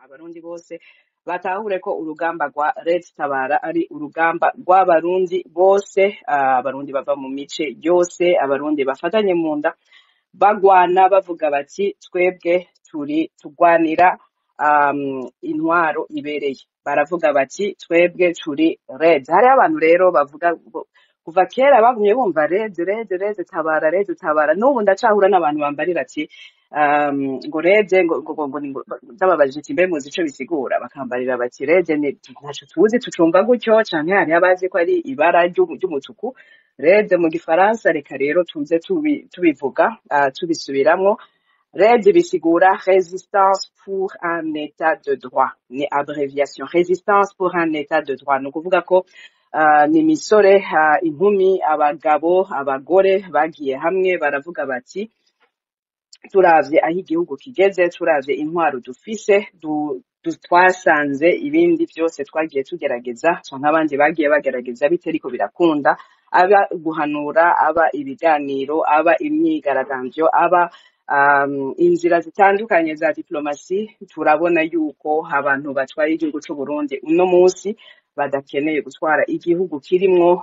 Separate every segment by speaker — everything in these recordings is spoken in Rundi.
Speaker 1: Abarundi bose batahure ko urugamba rwa Red Tabara ari urugamba rw'Abarundi bose, Abarundi bava mu mice yose, Abarundi bafatanye mu nda, bagwana bavuga bati: "Twebwe turi tugwanira intwaro ibereye." Baravuga bati: "Twebwe turi Red." Hariho abantu rero bavuga kuva kera bagumye bumva Red, Red, Red Tabara, Red Tabara. N'ubu ndacahura n'abantu bambarira ati ngo Red, ngo ndababajije ati: "Mbe muzi ico bisigura?" Bakambarira bati: "Red ni ntaco tuzi, tucumva gutyo." Canke hariho abazi ko ari ibara ry'umutuku, red mu Gifaransa. Reka rero tuze tubivuga, tubisubiramwo. Red bisigura Résistance pour un état de droit, ni abréviation, Résistance pour un état de droit. Ni ukuvuga ko ni imisore, inkumi, abagabo, abagore bagiye hamwe baravuga bati: "Turavye aho igihugu kigeze, turavye intwaro dufise, twasanze ibindi vyose twagiye tugerageza canke abandi bagiye bagerageza bitariko birakunda, aba guhanura, aba ibiganiro, aba imyigaragambyo, aba inzira zitandukanye za diplomasi, turabona yuko abantu batwaye igihugu c'Uburundi uno munsi badakeneye gutwara igihugu kirimwo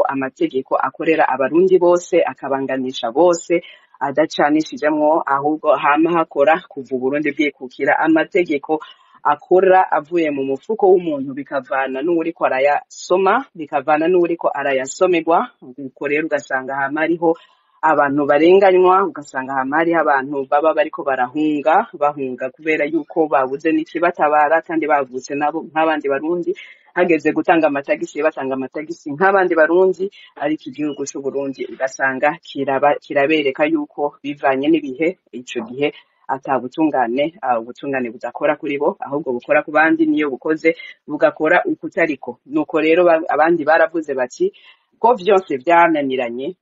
Speaker 1: amategeko akorera Abarundi bose, akabanganisha bose, adacanishijemwo, ahubwo hama hakora kuva Uburundi bwikukira amategeko akora avuye mu mufuko w'umuntu, bikavana n'uwuriko arayasoma, bikavana n'uwuriko arayasomerwa." Uko rero ugasanga hama hariho abantu barenganywa, ugasanga hama hariho abantu baba bariko barahunga, bahunga kubera yuko babuze n'ikibatabara, kandi bavutse nabo nk'abandi Barundi, hageze gutanga amatagisi batanga amatagisi nk'abandi Barundi, ariko igihugu c'Uburundi ugasanga kirabereka yuko bivanye n'ibihe ico gihe ata butungane, ubutungane budakora kuri bo, ahubwo bukora ku bandi, niyo bukoze bugakora ukutariko. Nuko rero abandi baravuze bati: "Ko vyose vyananiranye,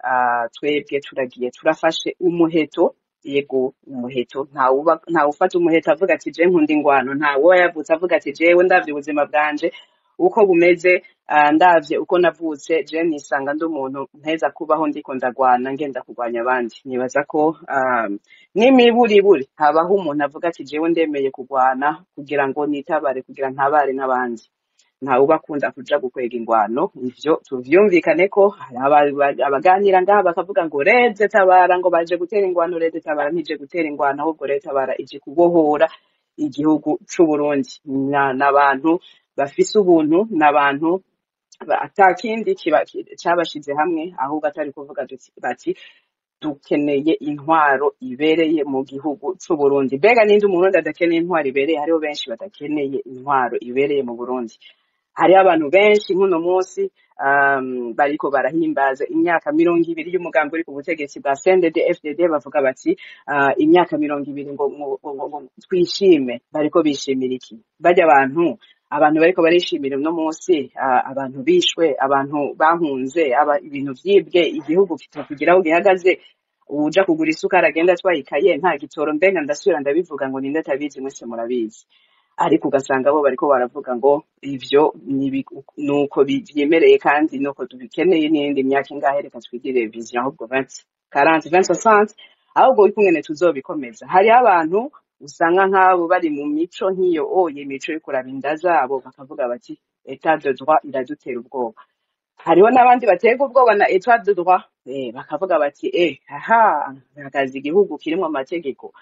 Speaker 1: twebwe turagiye, turafashe umuheto." Yego, umuheto. Ntawufata umuheto avuga ati: "Je nkunda ingwano." Ntawuba yavutse avuga ati: "Jewe ndavye ubuzima bwanje uko bumeze, ndavye uko navutse, je nisanga ndi umuntu nteza kubaho ndiko ndagwana, ngenda kurwanya abandi." Nibaza ko n'imiburiburi habaho umuntu avuga ati: "Jewe ndemeye kurwana kugira ngo nitabare, kugira ntabare n'abandi." Ntawuba akunda kuja gukwega ingwano, ivyo tuvyumvikane. Ko hari abaganira ngaha bakavuga ngo Red Tabara ngo baje gutera ingwano. Red Tabara ntije gutera ingwano, ahubwo Red Tabara ije kubohora igihugu c'Uburundi. N'abantu bafise ubuntu, n'abantu ata kindi kiba cabashize hamwe, ahubwo atari kuvuga bati: "Dukeneye intwaro ibereye mu gihugu c'Uburundi." Mbega ninde Umurundi adakeneye intwaro ibereye? Hariho benshi badakeneye intwaro ibereye mu Burundi. Hariho abantu benshi nk'uno munsi bariko barahimbaza imyaka 20 y'umugambi uri ku butegetsi bwa CNDD FDD, bavuga bati: "Imyaka 20, ngo twishime." Bariko bishimira iki? Barya abantu bariko barishimira uno munsi, abantu bishwe, abantu bahunze, aba ibintu vyibwe, igihugu kitakugira aho gihagaze, uwuja kugura isukari agenda atwaye ikaye, nta gitoro. Mbenga ndasubira ndabivuga ngo ninde atabizi? Mwese murabizi. Ariko ugasanga bo bariko baravuga ngo ivyo nuko vyemereye kandi nuko tubikeneye n'iyindi myaka ingahe, reka twigire vision ahubwo 20 40 20 60, ahubwo ukungene tuzobikomeza. Hariho abantu usanga nk'abo bari mu mico nk'iyo oye, imico yo kuraba inda zabo, bakavuga bati: "État de droit iradutera ubwoba." Hariho n'abandi baterwa ubwoba na état de droit, bakavuga bati: "Aha hakaza igihugu kirimwo amategeko,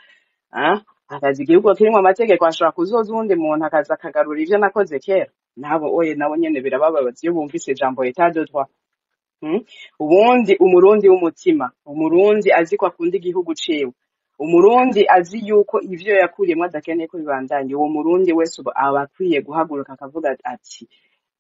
Speaker 1: ah hakaza igihugu kirimwo amategeko, hashobora kuzoza uwundi muntu akaza akagarura ivyo nakoze kera." Nabo oye, nabo nyene birabababaza iyo bumvise ijambo état de droit. Ubundi Umurundi w'umutima, Umurundi azi ko akunda igihugu ciwe, Umurundi azi yuko ivyo yakuriyemwo adakeneye ko bibandanya, uwo Murundi wese ubu aba akwiye guhaguruka akavuga ati: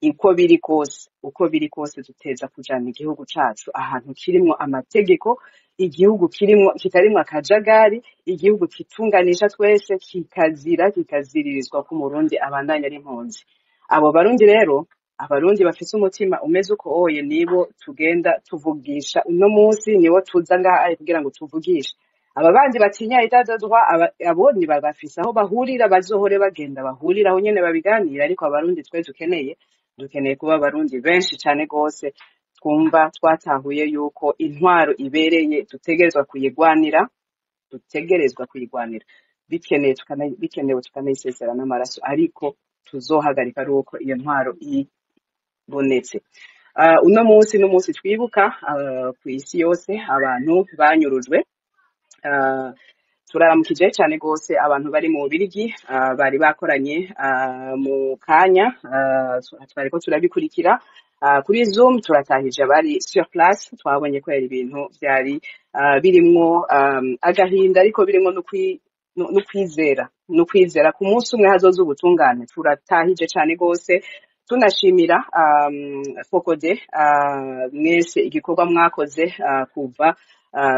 Speaker 1: "Uko biri kose, uko biri kose, duteza kujana igihugu cacu ahantu kirimwo amategeko, igihugu kirimwo kitarimwo akajagari, igihugu kitunganisha twese, kikazira kikaziririzwa ko Umurundi abandanya ari impunzi." Abo Barundi rero, Abarundi bafise umutima umeze uko oye, nibo tugenda tuvugisha uno munsi, nibo tuza ngaha kugira ngo tuvugishe. Aba bandi batinya état de droit, abo ni bafise aho bahurira, bazohore bagenda bahurira aho nyene babiganira. Ariko Abarundi twe dukeneye kuba Abarundi benshi cane gose twumva twatahuye yuko intwaro ibereye dutegerezwa kuyigwanira, dutegerezwa kuyigwanira. Bikeneye bikenewe tukanayisesera n'amaraso, ariko tuzohagarika ari uko iyo ntwaro ibonetse. Uno munsi n'umunsi twibuka kw'isi yose abantu banyurujwe. Turaramukije cyane gose abantu bari mu Bubirigi, bari bakoranye mu kanya, twariko turabikurikira kuri Zoom. Turatahije abari sur place. Twabonye ko yari ibintu vyari birimwo agahinda, ariko birimwo no kwizera ku munsi umwe hazoza ubutungane. Turatahije cyane gose, tunashimira FOCODE mwese igikorwa mwakoze kuva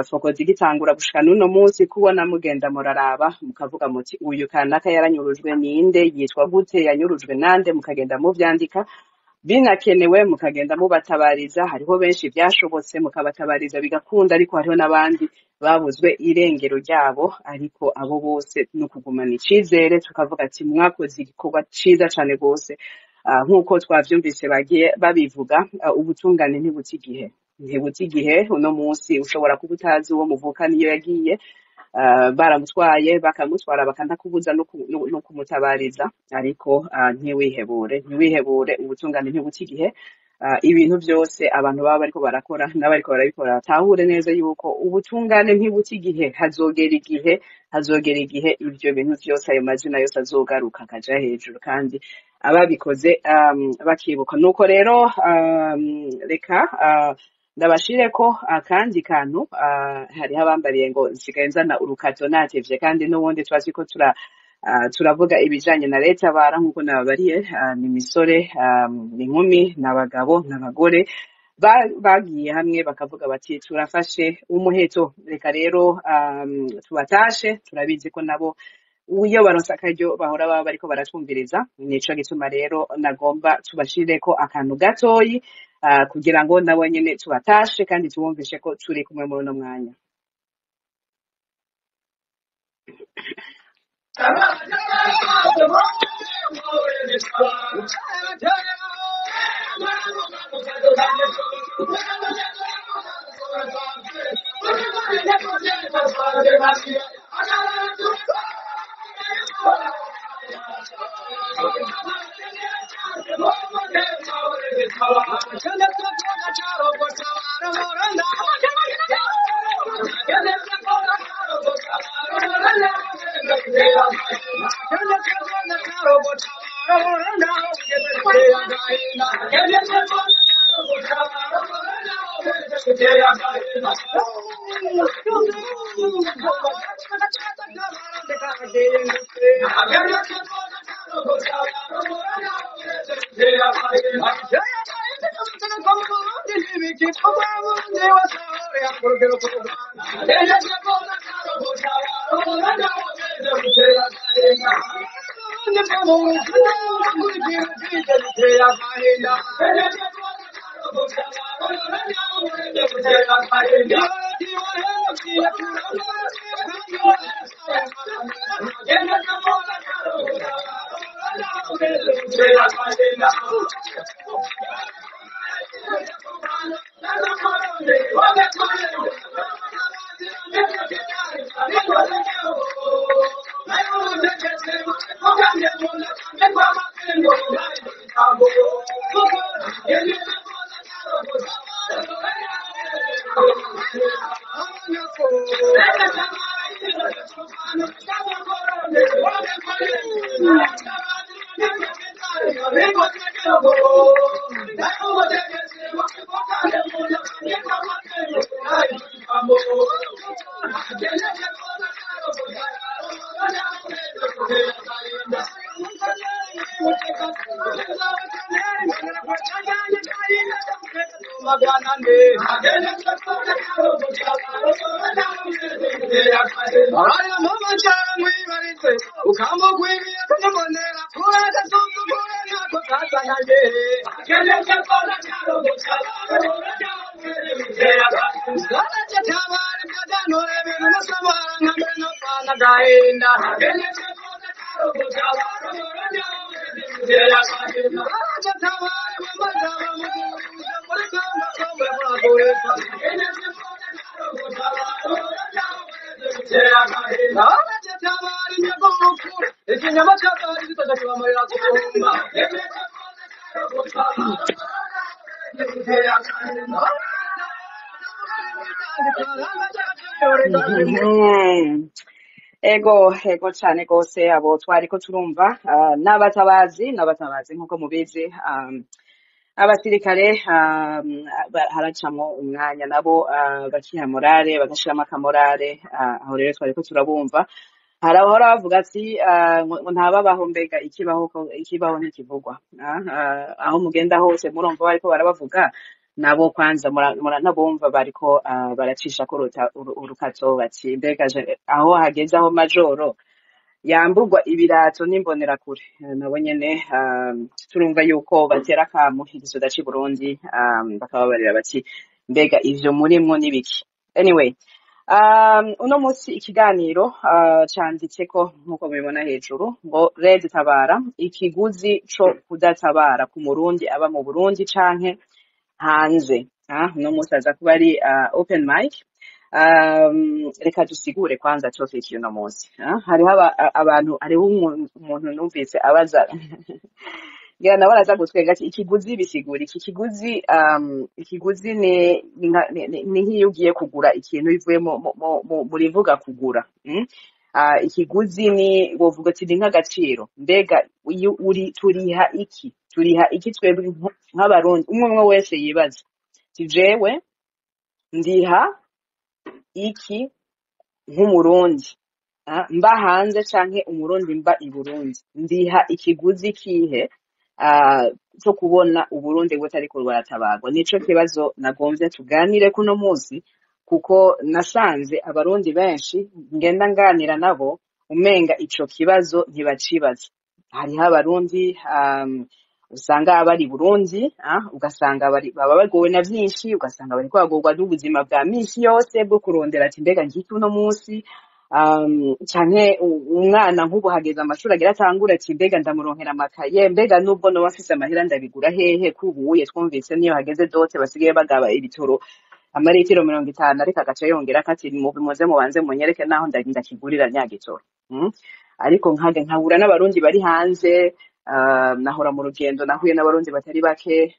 Speaker 1: FOCODE igitangura gushika n'uno munsi, kubona mugenda muraraba mukavuga muti: "Uyu kanaka yaranyurujwe, ninde? Yitwa gute? Yanyurujwe nande?" Mukagenda muvyandika, binakenewe mukagenda mubatabariza. Hariho benshi byashobotse mukabatabariza bigakunda, ariko hariho n'abandi babuzwe irengero ryabo. Ariko abo bose ni ukugumana icizere, tukavuga ati: "Mwakoze igikorwa ciza cane rwose." Nk'uko twavyumvise bagiye babivuga, ubutungane ntibuta igihe, ntibuta igihe. Uno munsi ushobora kuba utazi uwo muvuka niyo yagiye, baramutwaye, bakamutwara, bakanakubuza no kumutabariza, ariko ntiwihebure, ntiwihebure, ubutungane ntibuta igihe. Ibintu byose abantu baba bariko barakora n'abariko barabikora batahure neza yuko ubutungane ntibuta igihe. Hazogera igihe, hazogera igihe ivyo bintu vyose, ayo mazina yose azogaruka akaja hejuru, kandi ababikoze bakibuka. Nuko rero reka ndabashireko akandi kantu. Hariho abambariye ngo nsigaye nzana urukato natevye, kandi n'ubundi twazi ko turavuga ibijanye na leta bara. Nk'uko nababariye, ni imisore, ni inkumi, ni abagabo n'abagore bagiye hamwe bakavuga bati: "Turafashe umuheto." Reka rero tubatashe. Turabizi ko nabo iyo baronse akaryo bahora baba bariko baratwumviriza. Nico gituma rero nagomba tubashireko akantu gatoyi, kugira ngo nabo nyene tubatashe kandi tubumvishe ko turi kumwe muri uno mwanya. Ego, ego cane gose. Abo twariko turumva n'abatabazi nkuko mubizi, abasirikare haracamwo umwanya nabo bakiha morale, bagashiramo akamorale. Aho rero twariko turabumva, hari abahora bavuga ati ngo ntababaho. Mbega ikibaho ikibaho ntikivugwa? Aho mugenda hose murumva bariko barabavuga nabo. Kwanza muranabumva bariko baracishako urukato bati mbega aho hageze aho majoro yamburwa ibirato n'imbonerakure. Nabo nyene turumva yuko batera akamo igisoda c'i Burundi, bakababarira bati mbega ivyo murimwo n'ibiki? Anyway, uno munsi ikiganiro canditseko nkuko mubibona hejuru ngo Red Tabara, ikiguzi co kudatabara ku Murundi aba mu Burundi canke hanze. Uno munsi aza kuba ari open mic. Reka dusigure kwanza topic y'uno munsi. Hariho abantu, hariho umuntu numvise abaza, ngira nawe araza gutwenga, ati ikiguzi bisigura iki? Ikiguzi, ikiguzi ni nk'iyo ugiye kugura ikintu bivuye mu rivuga kugura. Ikiguzi ni wovuga ati ni nk'agaciro. Mbega iyo uri turiha iki? Turiha iki twebwe nk'Abarundi? Umwe umwe wese yibaza ati jewe ndiha iki nk'Umurundi mba hanze canke Umurundi mba i Burundi? Ndiha ikiguzi kihe co kubona Uburundi butariko buratabarwa? Nico kibazo nagomvye tuganire kuno munsi, kuko nasanze Abarundi benshi ngenda nganira nabo umenga ico kibazo ntibacibaza. Hariho Abarundi usanga bari Burundi, ugasanga baba bagowe na vyinshi, ugasanga bariko bagorwa n'ubuzima bwa misi yose bwo kurondera ati mbega ngiki uno munsi, canke umwana nk'ubu hageze amashuri agira atangure, ati mbega ndamuronkera amakaye? Mbega nubwo noba mfise amahera ndabigura hehe? Kubuye twumvise niyo hageze dot basigaye bagaba ibitoro amaritiro 50, ariko agaca yongera ati muze mubanze munyereke naho ndakigurira nyagitoro. Ariko nkage nkahura n'Abarundi bari hanze, nahora mu rugendo nahuye n'Abarundi batari bake,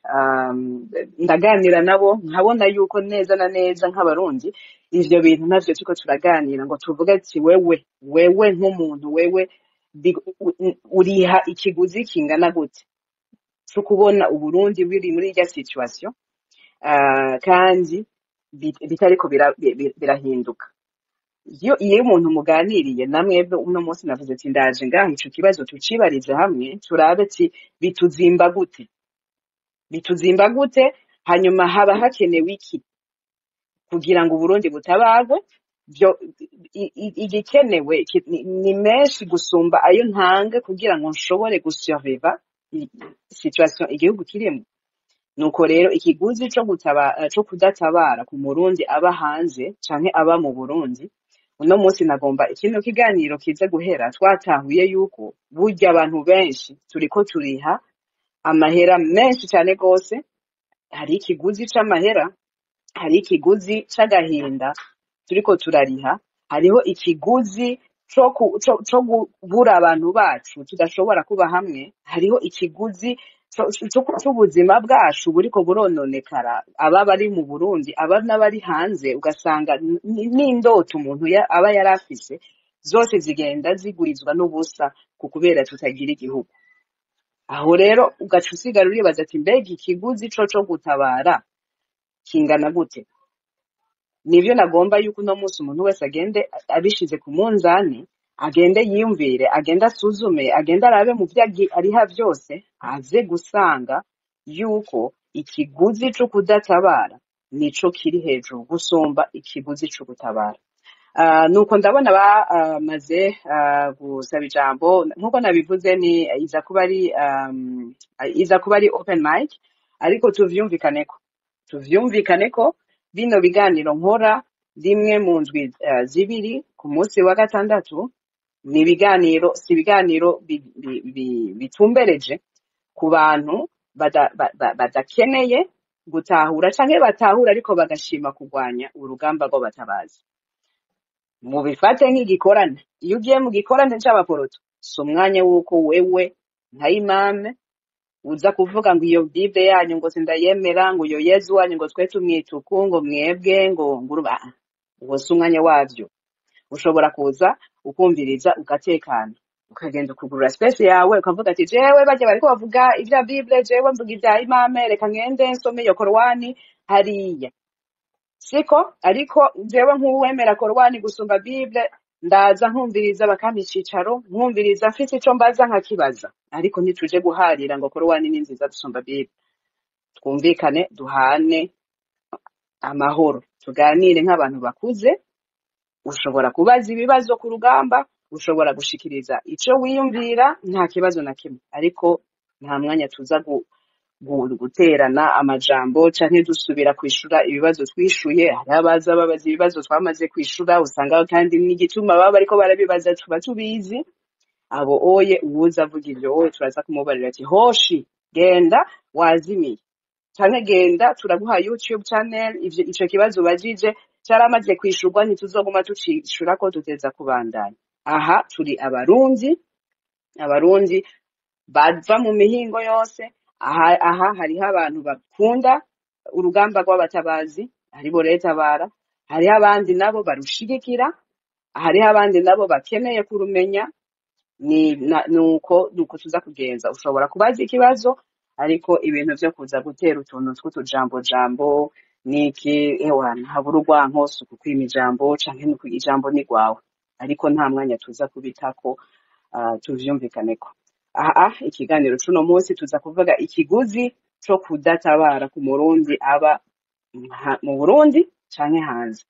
Speaker 1: ndaganira nabo nkabona yuko neza na neza nk'Abarundi ivyo bintu ntavyo turiko turaganira ngo tuvuge ati wewe nk'umuntu, wewe uriha ikiguzi kingana gute co kubona Uburundi buri muri irya situation, kandi bitariko birahinduka? Iyo umuntu muganiriye namwebwe uno munsi, navuze ati ndaje ngaha ico kibazo tucibarize hamwe, turabe ati bituzimba gute, bituzimba gute, hanyuma haba hakenewe iki kugira ngo Uburundi butabagwe? Byo igikenewe ni menshi gusumba ayo ntanga kugira ngo nshobore gusurviva situation igihugu kirimo. Nuko rero ikiguzi co kudatabara ku Murundi aba hanze canke aba mu Burundi, uno munsi nagomba ikino kiganiro kize guhera twatahuye yuko burya abantu benshi turiko turiha amahera menshi cane gose. Hari ikiguzi c'amahera, hari ikiguzi c'agahinda turiko turariha, hariho ikiguzi co kubura abantu bacu tudashobora kuba hamwe, hariho ikiguzi c'ubuzima bwacu buriko burononekara, aba bari mu Burundi, aba n'abari hanze, ugasanga n'indoto umuntu aba yarafise zose zigenda zigurizwa n'ubusa ku kubera tutagira igihugu. Aho rero ugaca usigara uribaza ati mbega ikiguzi co gutabara kingana gute? Nivyo nagomba yuko uno munsi umuntu wese agende abishize ku munzani, agende yiyumvire, agende asuzume, agende arabe mu vyo ariha vyose, aze gusanga yuko ikiguzi co kudatabara nico kiri hejuru gusumba ikiguzi co gutabara. Nuko ndabona bamaze gusaba ijambo. Nkuko nabivuze, ni iza kuba ari open mic, ariko tuvyumvikaneko bino biganiro nkora rimwe mu ndwi 2 ku munsi wa gatandatu ni ibiganiro, si ibiganiro bitumbereje ku bantu badakeneye gutahura canke batahura ariko bagashima kurwanya urugamba rw'abatabazi. Mubifate nk'igikorane. Iyo ugiye mu gikorane c'abaporoto Si umwanya w'uko wewe nka imame uza kuvuga ngo iyo Bible yanyu ngo sindayemera, ngo iyo Yezu wanyu ngo twe tumwita uku, ngo mwebwe ngo nguruba. Uwo si umwanya wavyo. Ushobora kuza ukumviriza, ugatekana, ukagenda ukugurura space yawe, ukavuga ati: "Jewe barya bariko bavuga ivya Bible, jewe mvuga ivya imame, reka ngende nsome iyo Korowani hariya." Siko? Ariko jewe nk'uwemera Korowani gusumba Bible, ndaza nkumviriza, bakampa icicaro, nkumviriza, mfise ico mbaza nkakibaza. Ariko ntituje guharira ngo Korowani ni nziza gusumba Bible. Twumvikane, duhane amahoro, tuganire nk'abantu bakuze. Ushobora kubaza ibibazo ku rugamba, ushobora gushikiriza ico wiyumvira, nta kibazo na kimwe. Ariko nta mwanya tuza guterana amajambo canke dusubira kwishura ibibazo twishuye. Hari abaza babaza ibibazo twamaze kwishura, usanga kandi n'igituma baba bariko barabibaza tuba tubizi. Abo oye, uwuza avuga ivyo oye, turaza kumubarira ati: "Hoshi, genda wazimiye," canke "Genda, turaguha YouTube channel, ivyo ico kibazo ubajije caramaze kwishurwa, ntituzoguma tucishura ko duteza kubandanya." Aha turi Abarundi, Abarundi bava mu mihingo yose. Aha hariho abantu bakunda urugamba rw'abatabazi, aribo Tabara, hariho abandi nabo barushigikira, hariho abandi nabo bakeneye kurumenya. Ni nuko tuza kugenza. Ushobora kubaza ikibazo, ariko ibintu vyo kuza gutera utuntu tw'utujambo jambo niki, ewa, ntabura urwanko. Si ukukwima ijambo canke nuku ijambo ni rwawe, ariko nta mwanya tuza kubitako. Tuvyumvikaneko. Aha ikiganiro c'uno munsi tuza kuvuga ikiguzi co kudatabara ku Murundi aba mu Burundi canke hanze.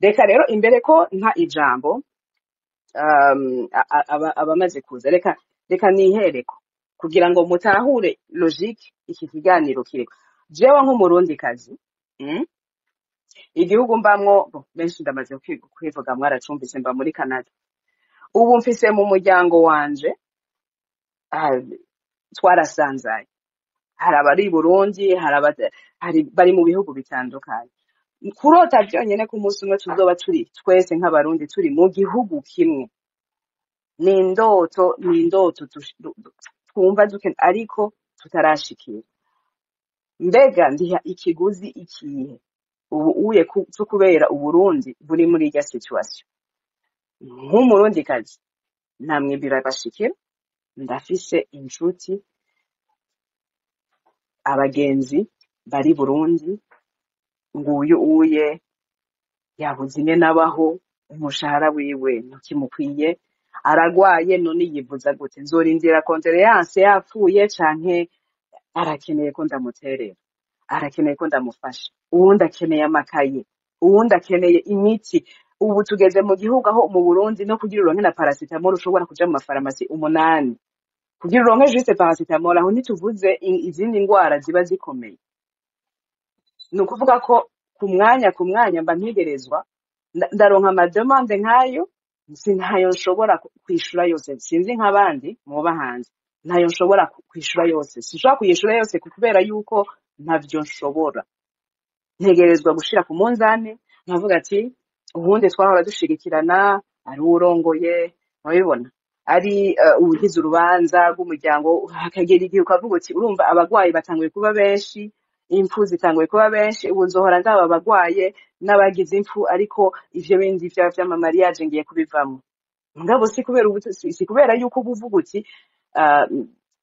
Speaker 1: Reka rero imbere ko nka ijambo abamaze kuza, reka nihereko kugira ngo mutahure logique iki kiganiro kiriko. Jewe nk'Umurundikazi, igihugu mbamwo, bo, benshi ndamaze kwivuga, mwaracumbise, mba muri Canada. Ubu mfise mu muryango wanje, twarasanzaye, hari abari i Burundi, hari bari mu bihugu bitandukanye. Kurota vyonyene ko umunsi umwe tuzoba turi twese nk'Abarundi turi mu gihugu kimwe ni indoto, ni indoto twumva ariko tutarashikira. Mbega ndiha ikiguzi ikihe ubu uye co kubera Uburundi buri muri irya situation? Nk'Umurundikazi, namwe birabashikira, ndafise inshuti, abagenzi bari Burundi. Nguyu uye yabuze ingene abaho, umushahara wiwe ntukimukwiye, aragwaye, none yivuza gute? Nzorindira condoléances yapfuye, canke arakeneye ko ndamuterera, arakeneye ko ndamufasha? Uwundi akeneye amakaye, uwundi akeneye imiti. Ubu tugeze mu gihugu aho mu Burundi no kugira uronke na paracetamol ushobora kuja mu mafarumasi 8 kugira uronke juste paracetamol. Aho ntituvuze izindi ngwara ziba zikomeye. Ni ukuvuga ko ku mwanya mba ntegerezwa ndaronka ama demandes nk'ayo, si ntayo nshobora kwishura yose. Sinzi nk'abandi muba hanze, ntayo nshobora kwishura yose. Sinshobora kuyishura yose kubera yuko ntavyo nshobora. Ntegerezwa gushira ku munzane, nkavuga ati ubundi twahora dushigikirana, ari uwurongoye, murabibona, ari uwugize urubanza rw'umuryango, hakagera igihe ukavuga uti: "Urumva abagwayi batanguye kuba benshi, impfu zitanguye kuba benshi, ubu nzohora ndaba abagwaye n'abagize impfu, ariko ivyo bindi vy'ama mariage ngiye kubivamwo." Mugabo si kubera ubu, si kubera yuko uba uvuga uti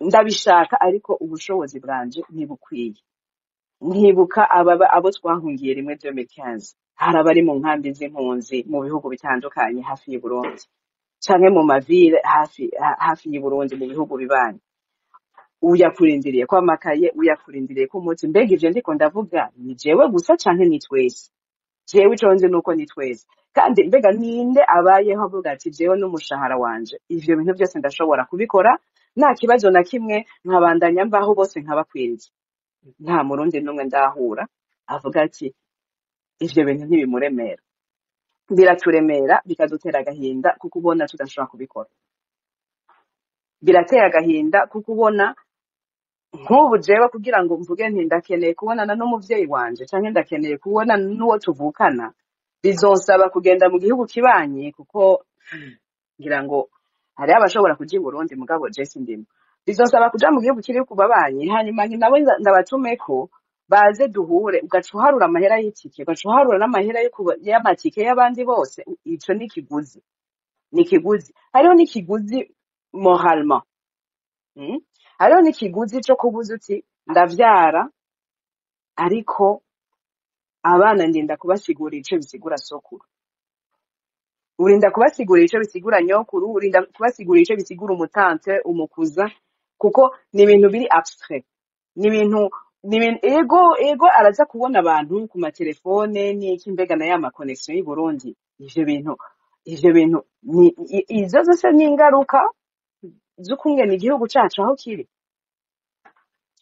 Speaker 1: ndabishaka, ariko ubushobozi bwanje ntibukwiye. Nkibuka abo twahungiye rimwe 2015, hari abari mu nkambi z'impunzi mu bihugu bitandukanye hafi y'u Burundi, canke mu ma villes hafi y'u Burundi, mu bihugu bibanyi. Uyakurindiriye ko amakaye, uyakurindiriye ko umuti. Mbega ivyo ndiko ndavuga ni jewe gusa canke ni twese? Jewe ico nzi nuko ni twese. Kandi mbega ninde abayeho avuga ati: "Jewe n'umushahara wanje ivyo bintu byose ndashobora kubikora nta kibazo na kimwe, nkabandanya mbaho, bose nkabakwiriza"? Nta Murundi n'umwe ndahura avuga ati ivyo bintu ntibimuremera. Biraturemera, bikadutera agahinda kuko ubona tudashobora kubikora. Biratera agahinda kuko ubona nk'ubu jewe kugira ngo mvuge nti ndakeneye kubonana n'umuvyeyi wanje canke ndakeneye kubonana n'uwo tuvukana, bizonsaba kugenda mu gihugu kibanyi, kuko ngira ngo Hariho abashobora kuja i Burundi, mugabo je sindimo. Bizosaba kuja mu gihugu kiri ku babanyi, hanyuma nabo ndabatumeko baze duhure. Ugaca uharura amahera y'itike, ugaca uharura n'amahera y'amatike y'abandi bose. Ico ni ikiguzi, ni ikiguzi. Hariho n'ikiguzi moralement. Hariho n'ikiguzi co kubuza uti ndavyara, ariko abana ndinda kubasigurira ico bisigura sokuru, urinda kubasigurira ico bisigura nyokuru, urinda kubasigurira ico bisigura umutante, umukuza, kuko ni ibintu biri abstrait, ni ibintu ego araza kubona abantu ku matelefone n'iki, mbega na ya ma connexion y'i Burundi. Ivyo bintu ni izo zose ni ingaruka z'ukungena igihugu cacu aho kiri.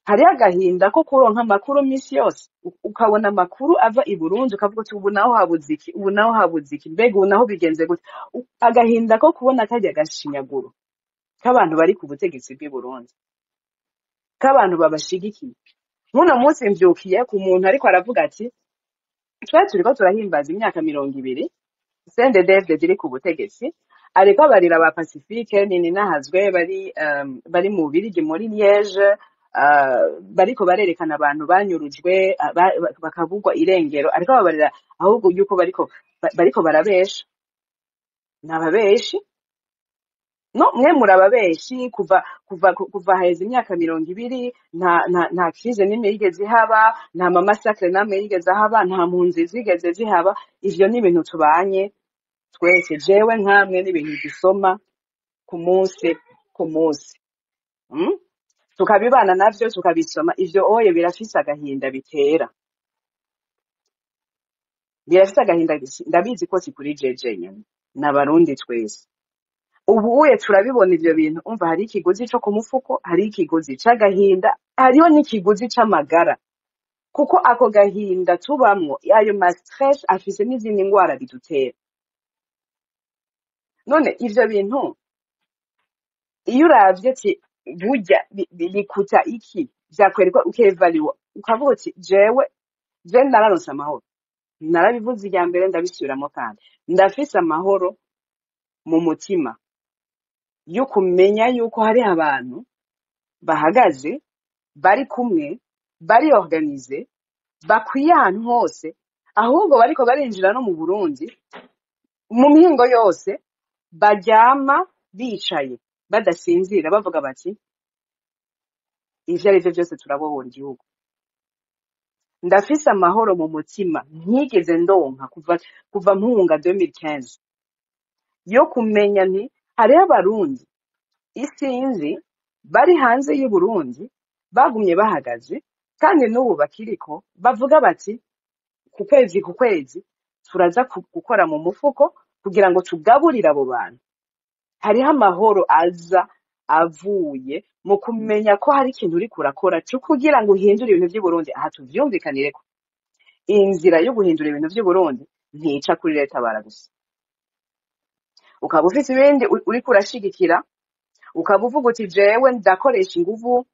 Speaker 1: Hariho agahinda ko kuronka amakuru misi yose, ukabona amakuru ava i Burundi, ukavuga uti ubu naho habuze iki, ubu naho habuze iki, mbega ubu naho bigenze gute? Agahinda ko kubona karya gashinyaguro k'abantu bari ku butegetsi bw'i Burundi, k'abantu babashigikiye. Nk'uno munsi mvyukiye ku muntu ariko aravuga ati twari turiko turahimbaza imyaka 20 CNDD-FDD iri ku butegetsi, ariko abarira ba Pacifique nini nahazwe bari mu Bubirigi, muri Liege, bariko barerekana abantu banyurujwe, bakabugwa irengero, ariko babarira ahubwo yuko bariko barabesha, n'ababeshi. No mwe murababeshi, kuva haheze imyaka 20 nta crise n'imwe yigeze ihaba, nta ma massacre n'amwe yigeze ahaba, nta mpunzi zigeze zihaba. Ivyo ni ibintu tubanye twese, jewe nkamwe, n'ibintu dusoma ku munsi ku munsi, Tukabibana navyo, tukabisoma. Ivyo oye birafise agahinda bitera, birafise agahinda. Ndabizi ko si kuri jeje nyene, n'Abarundi twese ubu uye turabibona ivyo bintu. Umva, hari ikiguzi co ku mufuko, hari ikiguzi c'agahinda, hariho n'ikiguzi c'amagara, kuko ako gahinda tubamwo, ayo ma stress afise n'izindi ngwara bidutera. None ivyo bintu iyo uravye ati burya bikuta iki, vyakwereka, ukevaliwa, ukavuga uti jewe je nararonse amahoro. Narabivuze irya mbere, ndabisubiramwo, kandi ndafise amahoro mu mutima yo kumenya yuko hari abantu bahagaze, bari kumwe, bari organisés, bakwiye ahantu hose, ahubwo bariko barinjira no mu Burundi mu mihingo yose, baryama bicaye badasinzira, bavuga bati ivyo ari vyo vyose turabohora igihugu. Ndafise amahoro mu mutima ntigeze ndonka kuva mpunga 2015, yo kumenya nti hariho Abarundi isinzi bari hanze y'u Burundi bagumye bahagaze, kandi n'ubu bakiriko bavuga bati ku kwezi ku kwezi turaza gukora mu mufuko kugira ngo tugaburire abo bantu. Hariho amahoro aza avuye mu kumenya ko hari ikintu uriko urakora co kugira ngo uhindure ibintu vy'i Burundi. Aha tuvyumvikanireko, inzira yo guhindura ibintu vy'i Burundi ntica kuri leta bara gusa. Ukaba ufise ibindi uriko urashigikira, ukaba uvuga uti jewe ndakoresha inguvu,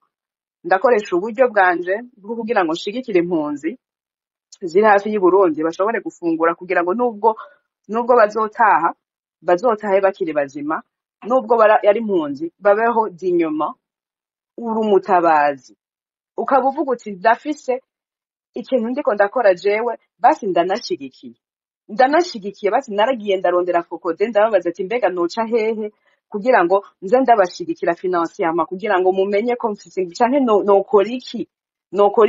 Speaker 1: ndakoresha uburyo bwanje bwo kugira ngo nshigikire impunzi ziri hafi y'i Burundi, bashobore gufungura, kugira ngo nubwo bazotaha, bazotahe bakiri bazima, nubwo yari impunzi babeho dignement. Uri umutabazi, ukaba uvuga uti ndafise ikintu ndiko ndakora jewe, basi ndanashigikiye, basi naragiye ndarondera FOCODE, ndababaza ati mbega noca hehe kugira ngo nze ndabashigikira financièrement, kugira ngo mumenye ko mfise, canke nokora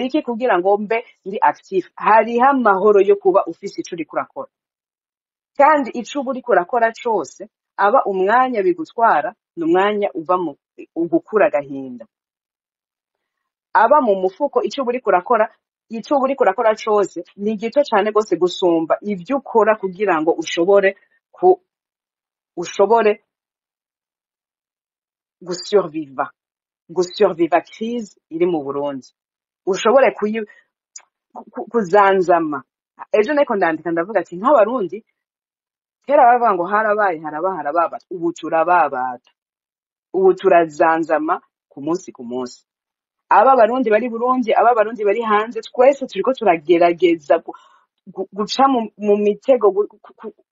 Speaker 1: iki kugira ngo mbe ndi actif. Hariho amahoro yo kuba ufise ico uriko urakora, kandi ico uba uriko urakora cose, aba umwanya bigutwara ni umwanya uva mu ugukura agahinda, aba mu mufuko, ico uba uriko urakora cose ni gito cane gose gusumba ivyo ukora kugira ngo ushobore gusurviva crise iri mu Burundi, ushobore kuzanzama. Ejo nariko ndandika, ndavuga ati nk'Abarundi kera baravuga ngo harabaye haraba harababa, ubu turababata, ubu turazanzama ku munsi ku munsi. Aba Barundi bari Burundi, aba Barundi bari hanze, twese turiko turagerageza. Guca mu mitego,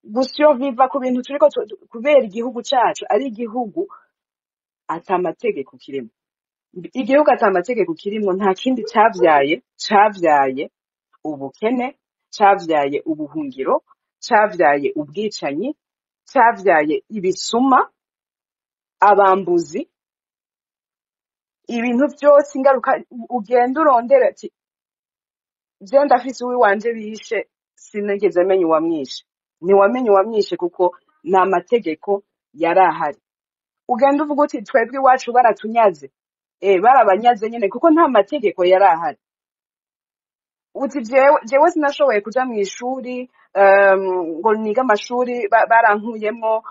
Speaker 1: gusurviva ku bintu turiko kubera igihugu cacu ari igihugu ata mategeko kirimo. Igihugu ata mategeko kirimwo nta kindi cavyaye, cavyaye ubukene, cavyaye ubuhungiro, cavyaye ubwicanyi, cavyaye ibisuma, abambuzi, ibintu vyose. Ingaruka ugenda urondera ati je ndafise uwiwanje bishe, sinigeze menya uwamwishe. Ntiwamenye uwamwishe kuko nta mategeko yari ahari. Ugenda uvuga uti twebwe iwacu baratunyaze, barabanyaze nyene kuko nta mategeko yari ahari. Uti jewe sinashoboye kuja mw'ishuri, ngo nige amashuri, barankuyemwo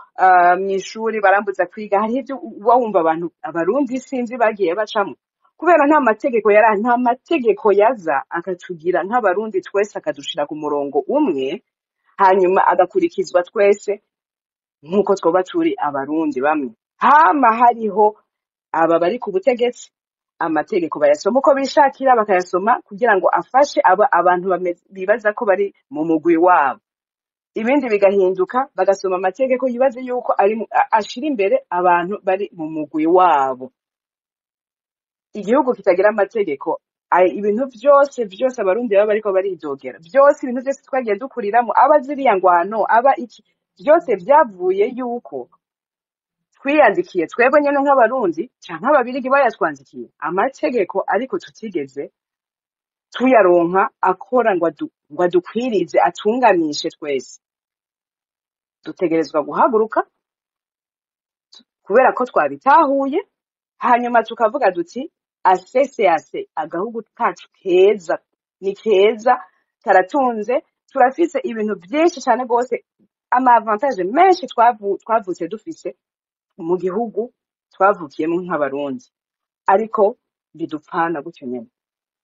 Speaker 1: mw'ishuri, barambuza kwiga. Hariho ivyo uba wumva abantu abarundi sinzi bagiye bacamwo kubera nta mategeko yari ahari. Nta mategeko yaza akatugira nk'abarundi twese, akadushira ku murongo umwe, hanyuma agakurikizwa twese nk'uko twoba turi abarundi bamwe. Hama hariho aba bari ku butegetsi, amategeko bayasoma uko bishakira, bakayasoma kugira ngo afashe aba abantu bibaza ko bari mu mugwi wabo. Ibindi bigahinduka, bagasoma amategeko yibaze yuko ari ashira imbere abantu bari mu mugwi wabo. Igihugu kitagira amategeko, ibintu vyose vyose abarundi baba bariko baridogera vyose, ibintu vyose twagiye dukuriramwo, aba ziriya ngwano, aba iki, vyose vyavuye yuko twiyandikiye twebwe nyene nk'abarundi canke ababirigi bayatwandikiye amategeko, ariko tutigeze tuyaronka akora ngo adukwirize, atunganishe twese. Dutegerezwa guhaguruka kubera ko twabitahuye, hanyuma tukavuga duti asese ase agahugu kacu keza ni keza, karatunze, turafise ibintu vyinshi cane gose, ama avantage menshi twavutse dufise mu gihugu twavukiyemo nk'abarundi, ariko bidupfana gutyo nyene.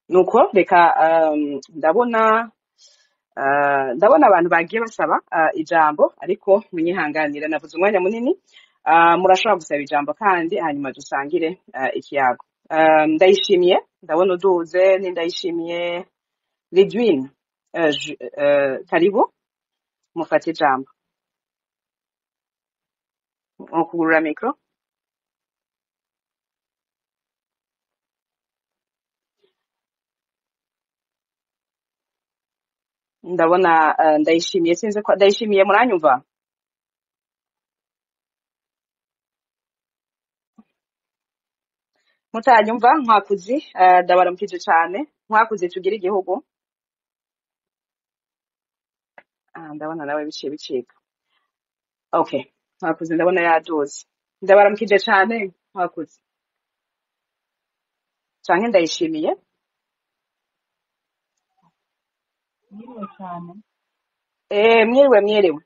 Speaker 1: Nuko reka ndabona abantu bagiye basaba ijambo, ariko munyihanganira navuze umwanya munini. Murashobora gusaba ijambo kandi hanyuma dusangire ikiyago. Ndayishimiye, ndabona uduze, ni Ndayishimiye Lidwine. Karibu mufate ijambo mukugurura mikro. Ndabona Ndayishimiye, sinzi ko Ndayishimiye muranyumva. Mutanyumva nkwakuzi, ndabaramukije cane nkwakuzi, tugire igihugu. Ndabona nawe biciye bicika. Okay, nkwakuzi ndabona yaduze, ndabaramukije cane nkwakuzi canke Ndayishimiye.
Speaker 2: Mwiriwe cyane.
Speaker 1: Mwiriwe mwiriwe.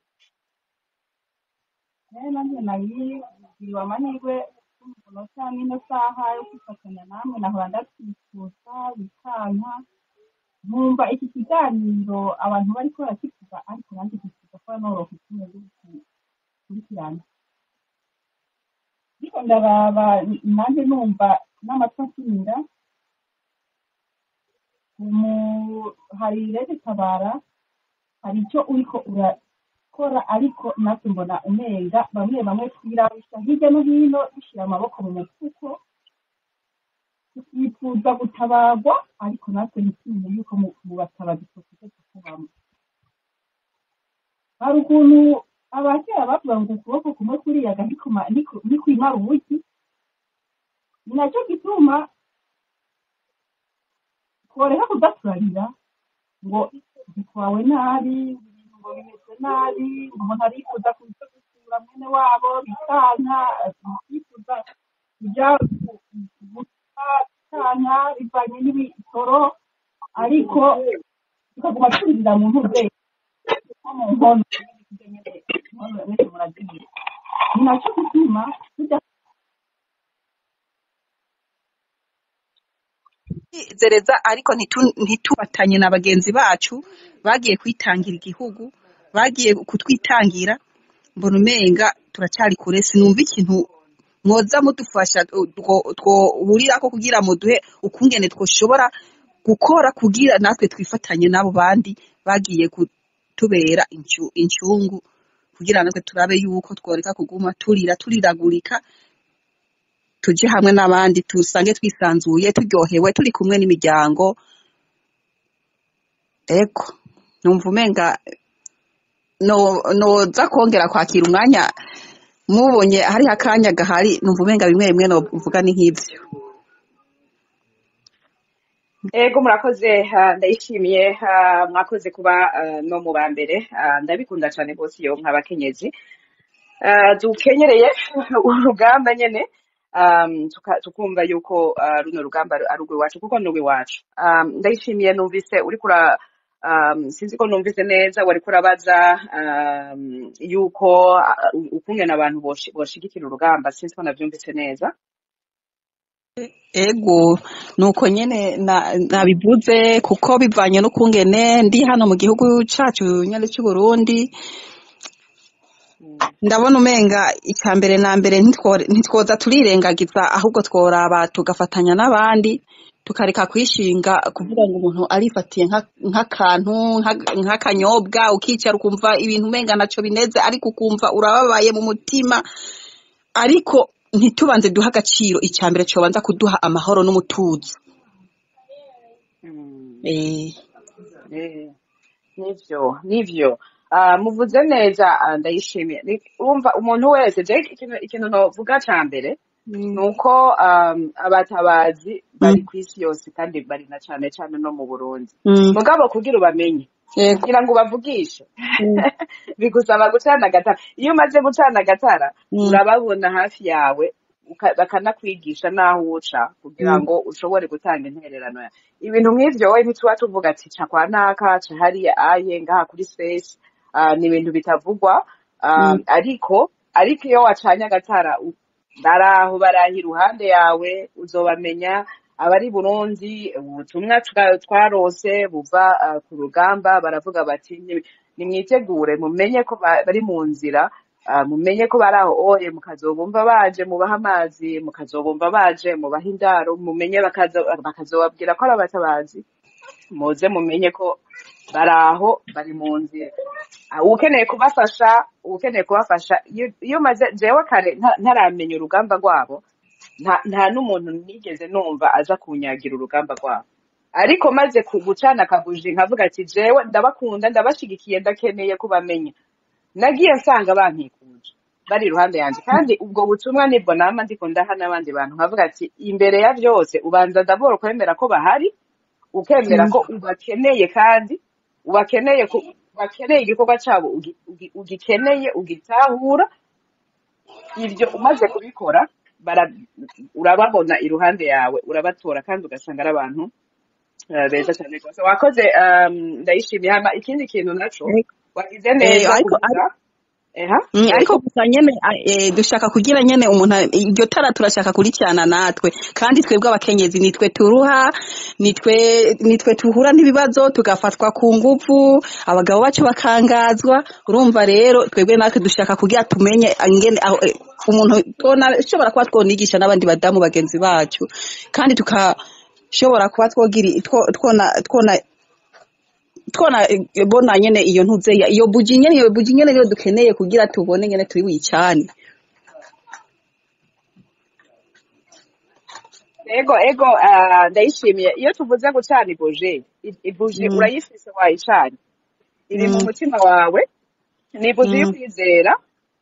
Speaker 2: Rero nanjye nagiriwe amahirwe y'umunota n'ino saha yo kwifatanya namwe. Nahora ndabyifuza bikanka, nkumva iki kiganiro abantu bariko barakivuga, ariko nanjye nkifuza kuba noroka itumye gukurikirana, ariko ndaraba nanjye numva n'amatwi akinira. Hari rero tabara, hari icyo uriko urakora, ariko natwe mbona umenga bamwe bamwe twirabisha hirya no hino, dushyira amaboko mu mufuko, tukifuza gutabarwa, ariko natwe ntitumenye yuko mu batabazi twese kubamo. Hari ukuntu abakera bavuga ngo ukuboko kumwe kuriyaga ntikwimara ubugi. Ni nacyo gituma tworeka kudaturarira ngo bitwawe nabi, ibintu ngo bimeze nabi, ngo umuntu arifuza kuza gusura mwene wabo bikanka, yifuza kujya gusa bikanka bivanye n'ibitoro, ariko tukaguma turira mu ntuze nko mu nkono inkono mwese murazizi. Ni nacyo gituma tujya
Speaker 3: zereza, ariko ntitubatanye na bagenzi bacu bagiye kwitangira igihugu, bagiye kutwitangira. Mbona umenga turacyari kure, sinumva ikintu mwoza mudufasha twohurirako kugira muduhe ukungene twoshobora gukora kugira natwe twifatanye n'abo bandi bagiye kutubera incungu, kugira natwe turabe yuko tworeka kuguma turira turiragurika, tuje hamwe n'abandi tusange twisanzuye turyohewe turi kumwe n'imiryango. Ego numva umenga noza kongera kwakira umwanya mubonye hariho akanya gahari, numva umenga bimwe bimwe novuga ni nk'ivyo.
Speaker 1: Ego murakoze, ndayishimiye, mwakoze kuba no mu ba mbere, ndabikunda cyane rwose iyo nk'abakenyezi dukenyereye urugamba nyene, tukumva yuko runo rugamba ari urw'iwacu kuko ni urw'iwacu. Ndayishimiye, numvise uriko ura sinzi ko numvise neza, wariko urabaza yuko ukungene abantu boshigikira urugamba, sinzi ko navyumvise neza.
Speaker 3: Ego nuko nyene nabivuze kuko bivanye n'ukungene ndi hano mu gihugu cacu nyene c'u Burundi, ndabona umenga icya mbere na mbere ntitwoza turirengagiza, ahubwo tworaba tugafatanya n'abandi, tukareka kwishinga kuvuga ngo umuntu arifatiye nk'akantu nk'akanyobwa, ukicara ukumva ibintu umenga naco bineze, ariko ukumva urababaye mu mutima, ariko ntitubanze duha agaciro icya mbere cobanza kuduha amahoro n'umutuzo.
Speaker 1: Nivyo muvuze neza, ndayishimiye. Urumva umuntu wese je ikintu novuga ca mbere nuko abatabazi bari kw'isi yose kandi bari na cane cane no mu Burundi. Mugabo kugira ubamenye, kugira ngo ubavugishe bigusaba gucana agatara. Iyo umaze gucana agatara urababona hafi yawe, bakanakwigisha n'aho uca kugira ngo ushobore gutanga intererano yawe. Ibintu nk'ivyo wowe ntituba tuvuga ati ca kwa naka, ca hariya aye ngaha kuri space, ni ibintu bitavugwa, ariko iyo wacanye agatara baraho baraha iruhande yawe uzobamenya. Abari Burundi ubutumwa twarose buva ku rugamba, baravuga bati nimwitegure, mumenye ko bari mu nzira, mumenye ko bari aho oye, mukazobumva baje mubaha amazi, mukazobumva baje mubaha indaro, mumenye bakazobabwira ko ari abatabazi, muze mumenye ko bari aho bari mu nzira. Ukeneye kubafasha, iyo maze jewe kare ntaramenya urugamba rwabo, nta n'umuntu nigeze numva aza kunyagira urugamba rwabo, ariko maze gucana akabuji nkavuga ati jewe ndabakunda, ndabashigikiye, ndakeneye kubamenya, nagiye nsanga bankikuje bari iruhande yanje. Kandi ubwo butumwa nibwo nama ndiko ndaha n'abandi bantu, nkavuga ati imbere ya byose ubanza ndabora kwemera ko bahari, ukemera ko ubakeneye, kandi ubakeneye bakeneye igikorwa cabo ugikeneye, ugitahura. Ivyo umaze kubikora urababona iruhande yawe, urabatora kandi ugasanga ari abantu beza cyane rwose. Wakoze, ndayishimiye. Hama ikindi kintu naco wagize neza kuvuga
Speaker 3: ariko gusa nyene dushaka kugira nyene umuntu iryo tara turashaka kuricana natwe, kandi twebwe abakenyezi nitwe turuha, nitwe tuhura n'ibibazo, tugafatwa ku nguvu, abagabo bacu bakangazwa. Urumva rero twebwe natwe dushaka kugira tumenye ingene umuntu shobora kuba twonigisha n'abandi badamu bagenzi bacu, kandi tukashobora kuba twona bona nyene iyo ntuze iyo buji nyene niyo dukeneye kugira tubone nyene turi wicane.
Speaker 1: Ego ndayishimiye. Iyo tuvuze gucana ibuji, ibuji urayifise wayicanye, iri mu mutima wawe, ni ibuji y'ukwizera,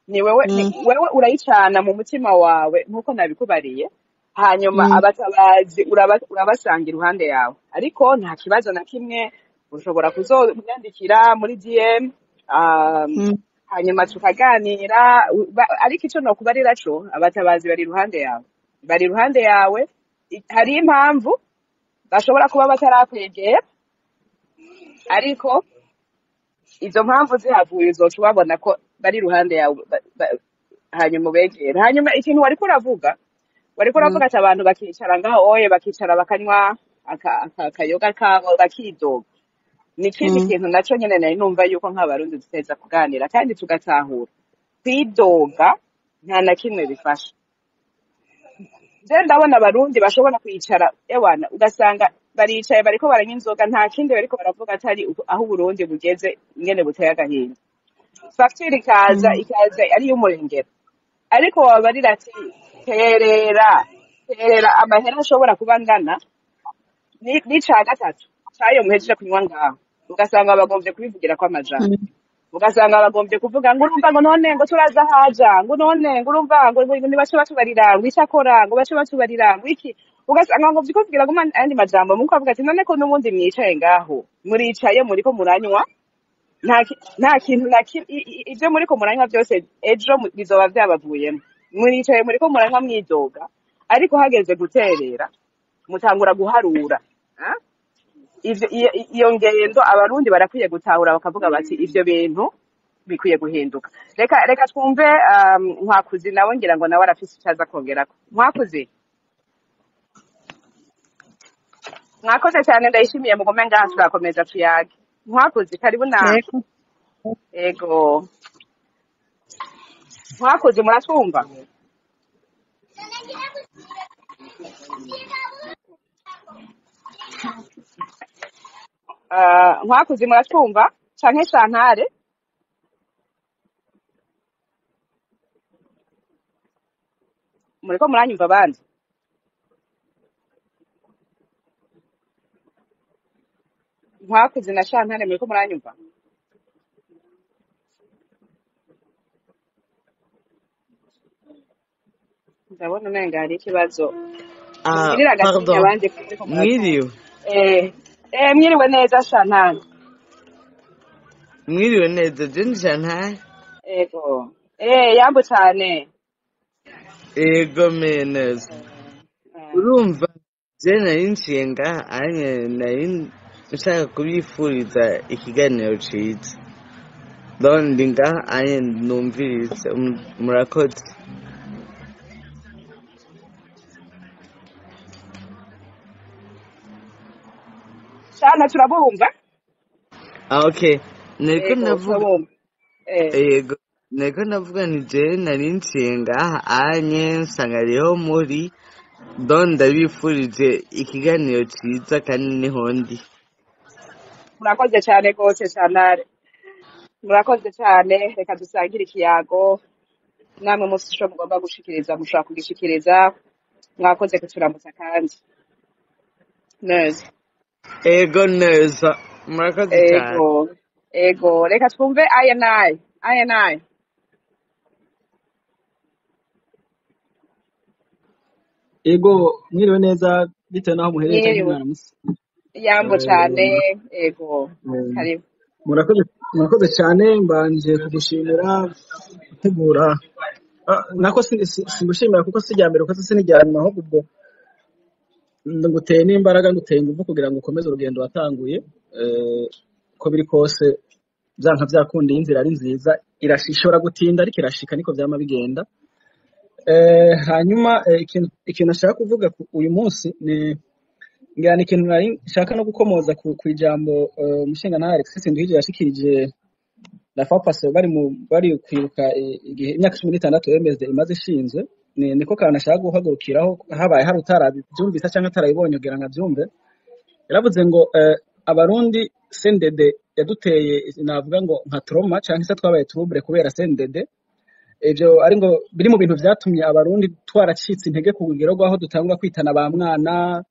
Speaker 1: ni wewe wewe urayicana mu mutima wawe nkuko nabikubariye. Hanyuma abatabazi urabasanga iruhande yawe, ariko nta kibazo na kimwe ushobora kuzonyandikira muri DM, hanyuma tukaganira. Ariko ico nokubarira co, abatabazi bari iruhande yawe, bari iruhande yawe. Hari impamvu bashobora kuba batarakwegera, ariko izo mpamvu zihavuye uzoca ubabona ko bari iruhande yawe, hanyuma ubegera. Hanyuma ikintu wariko uravuga ati abantu bakicara ngaho oye, bakicara bakanywa akayoga kabo bakidoga. Ni ikindi kintu naco nyene nari numva yuko nk'abarundi duteza kuganira kandi tugatahura. Kwidoga nta na kimwe bifasha. Je ndabona abarundi bashobora kwicara ewana, ugasanga Baricaye bariko baranywa inzoga, nta kindi bariko baravuga atari aho Uburundi bugeze ingene buteye agahinda. Fagitire ikaza ikaza ari iy'umurengera, ariko wabarira ati terera terera amahera ashobora kuba angana n'ica gatatu c'ayo muhejeje kunywa ngaho, ugasanga bagomvye kubivugira ko amajambo, ugasanga bagombye kuvuga ngo urumva ngo none ngo turaza haja, ngo none ngo urumva ngo nibace batubarira ngo icyo akora, ngo bace batubarira ngo iki, ugasanga ngo kuvugira ngo ayandi majambo muko avuga ati none ko n'ubundi mwicaye ngaho, muricaye muriko muranywa, nta kintu na ivyo muriko muranywa byose ejo bizoba vyabavuyemo. Muricaye muriko muranywa mwidoga, ariko hageze guterera mutangura guharura. Ah? Ivyo iyo ngendo Abarundi barakwiye gutahura bakavuga bati ivyo bintu bikwiye guhinduka. Reka twumve Nkwakuzi nawe, ngira ngo nawe arafise ico aza kongerako. Nkwakuzi, mwakoze cyane, ndayishimiye, mugume ngaha turakomeza tuyage. Nkwakuzi, karibu nawe.
Speaker 3: Yego.
Speaker 1: Ego Nkwakuzi, muratwumva? Nkwakuzi, muratwumva canke Shantare? Muriko muranyumva abandi? Nkwakuzi na Shantare, muriko muranyumva? Ndabona umenga hari ikibazo.
Speaker 4: Ah,
Speaker 1: Mugirire agatinya
Speaker 4: pardon.
Speaker 1: abandi ko muriko muratwumva.
Speaker 4: Mwiriwe.
Speaker 1: Mwiriwe neza Shantare.
Speaker 4: Mwiriwe neza, je ni Chantal.
Speaker 1: Ego. Yambu cane.
Speaker 4: Ego me neza. Urumva, je nari nciye ngaha anye nari nshaka kubifuriza ikiganiro ciza. Donc ndi ngaha anye numvirize. Murakoze.
Speaker 1: Shana, turabumva?
Speaker 4: Ah, okay. Nariko
Speaker 1: Ego,
Speaker 4: ndavuga
Speaker 1: turabumva.
Speaker 4: Ego, nariko ndavuga ni je nari nciye ngaha anye nsanga ariho muri, donc ndabifurije ikiganiro ciza kandi niho ndi.
Speaker 1: Murakoze cane gose Shantare. Murakoze cane, reka dusangire ikiyago. Namwe mufise ico mugomba gushikiriza mushobora kugishikiriza. Mwakoze kuturamutsa kandi. Neza.
Speaker 4: Ego neza, murakoze cyane.
Speaker 1: Ego. Ego, reka twumve INI. INI.
Speaker 5: Ego, mwiriwe neza bitewe n'aho muherereye canke
Speaker 1: Mwiriwe.
Speaker 5: mwaramutse.
Speaker 1: Yambo cane. Ego. Karibu.
Speaker 5: Murakoze, murakoze cyane, mbanje kugushimira gutegura. Nako singushimira kuko si irya mbere ukoze, si n'irya nyuma, ahubwo ubwo nguteye n'imbaraga, nguteye ingufu kugira ngo ukomeze urugendo watanguye. Uko biri kose byanka byakunda, iyi inzira ari nziza, ishobora gutinda ariko irashika, niko vyama bigenda. Hanyuma ikintu nashaka kuvuga uyu munsi ni ngira ni ikintu nari nshaka no gukomoza ku ijambo umushingantahe Alexis Nduhije yashikirije la fois passée, bari kwibuka igihe imyaka 16 MSD imaze ishinzwe. Niko kantu nashaka guhagurukiraho, habaye hari utarabyumvise cyangwa atarabibonye kugira ngo abyumve. Yaravuze ngo Abarundi CNDD yaduteye, navuga ngo nka trauma cyangwa se twabaye trouble kubera CNDD. Ivyo ari ngo biri mu bintu vyatumye Abarundi twaracitse intege ku rugero rw'aho dutangura kwitana ba mwana.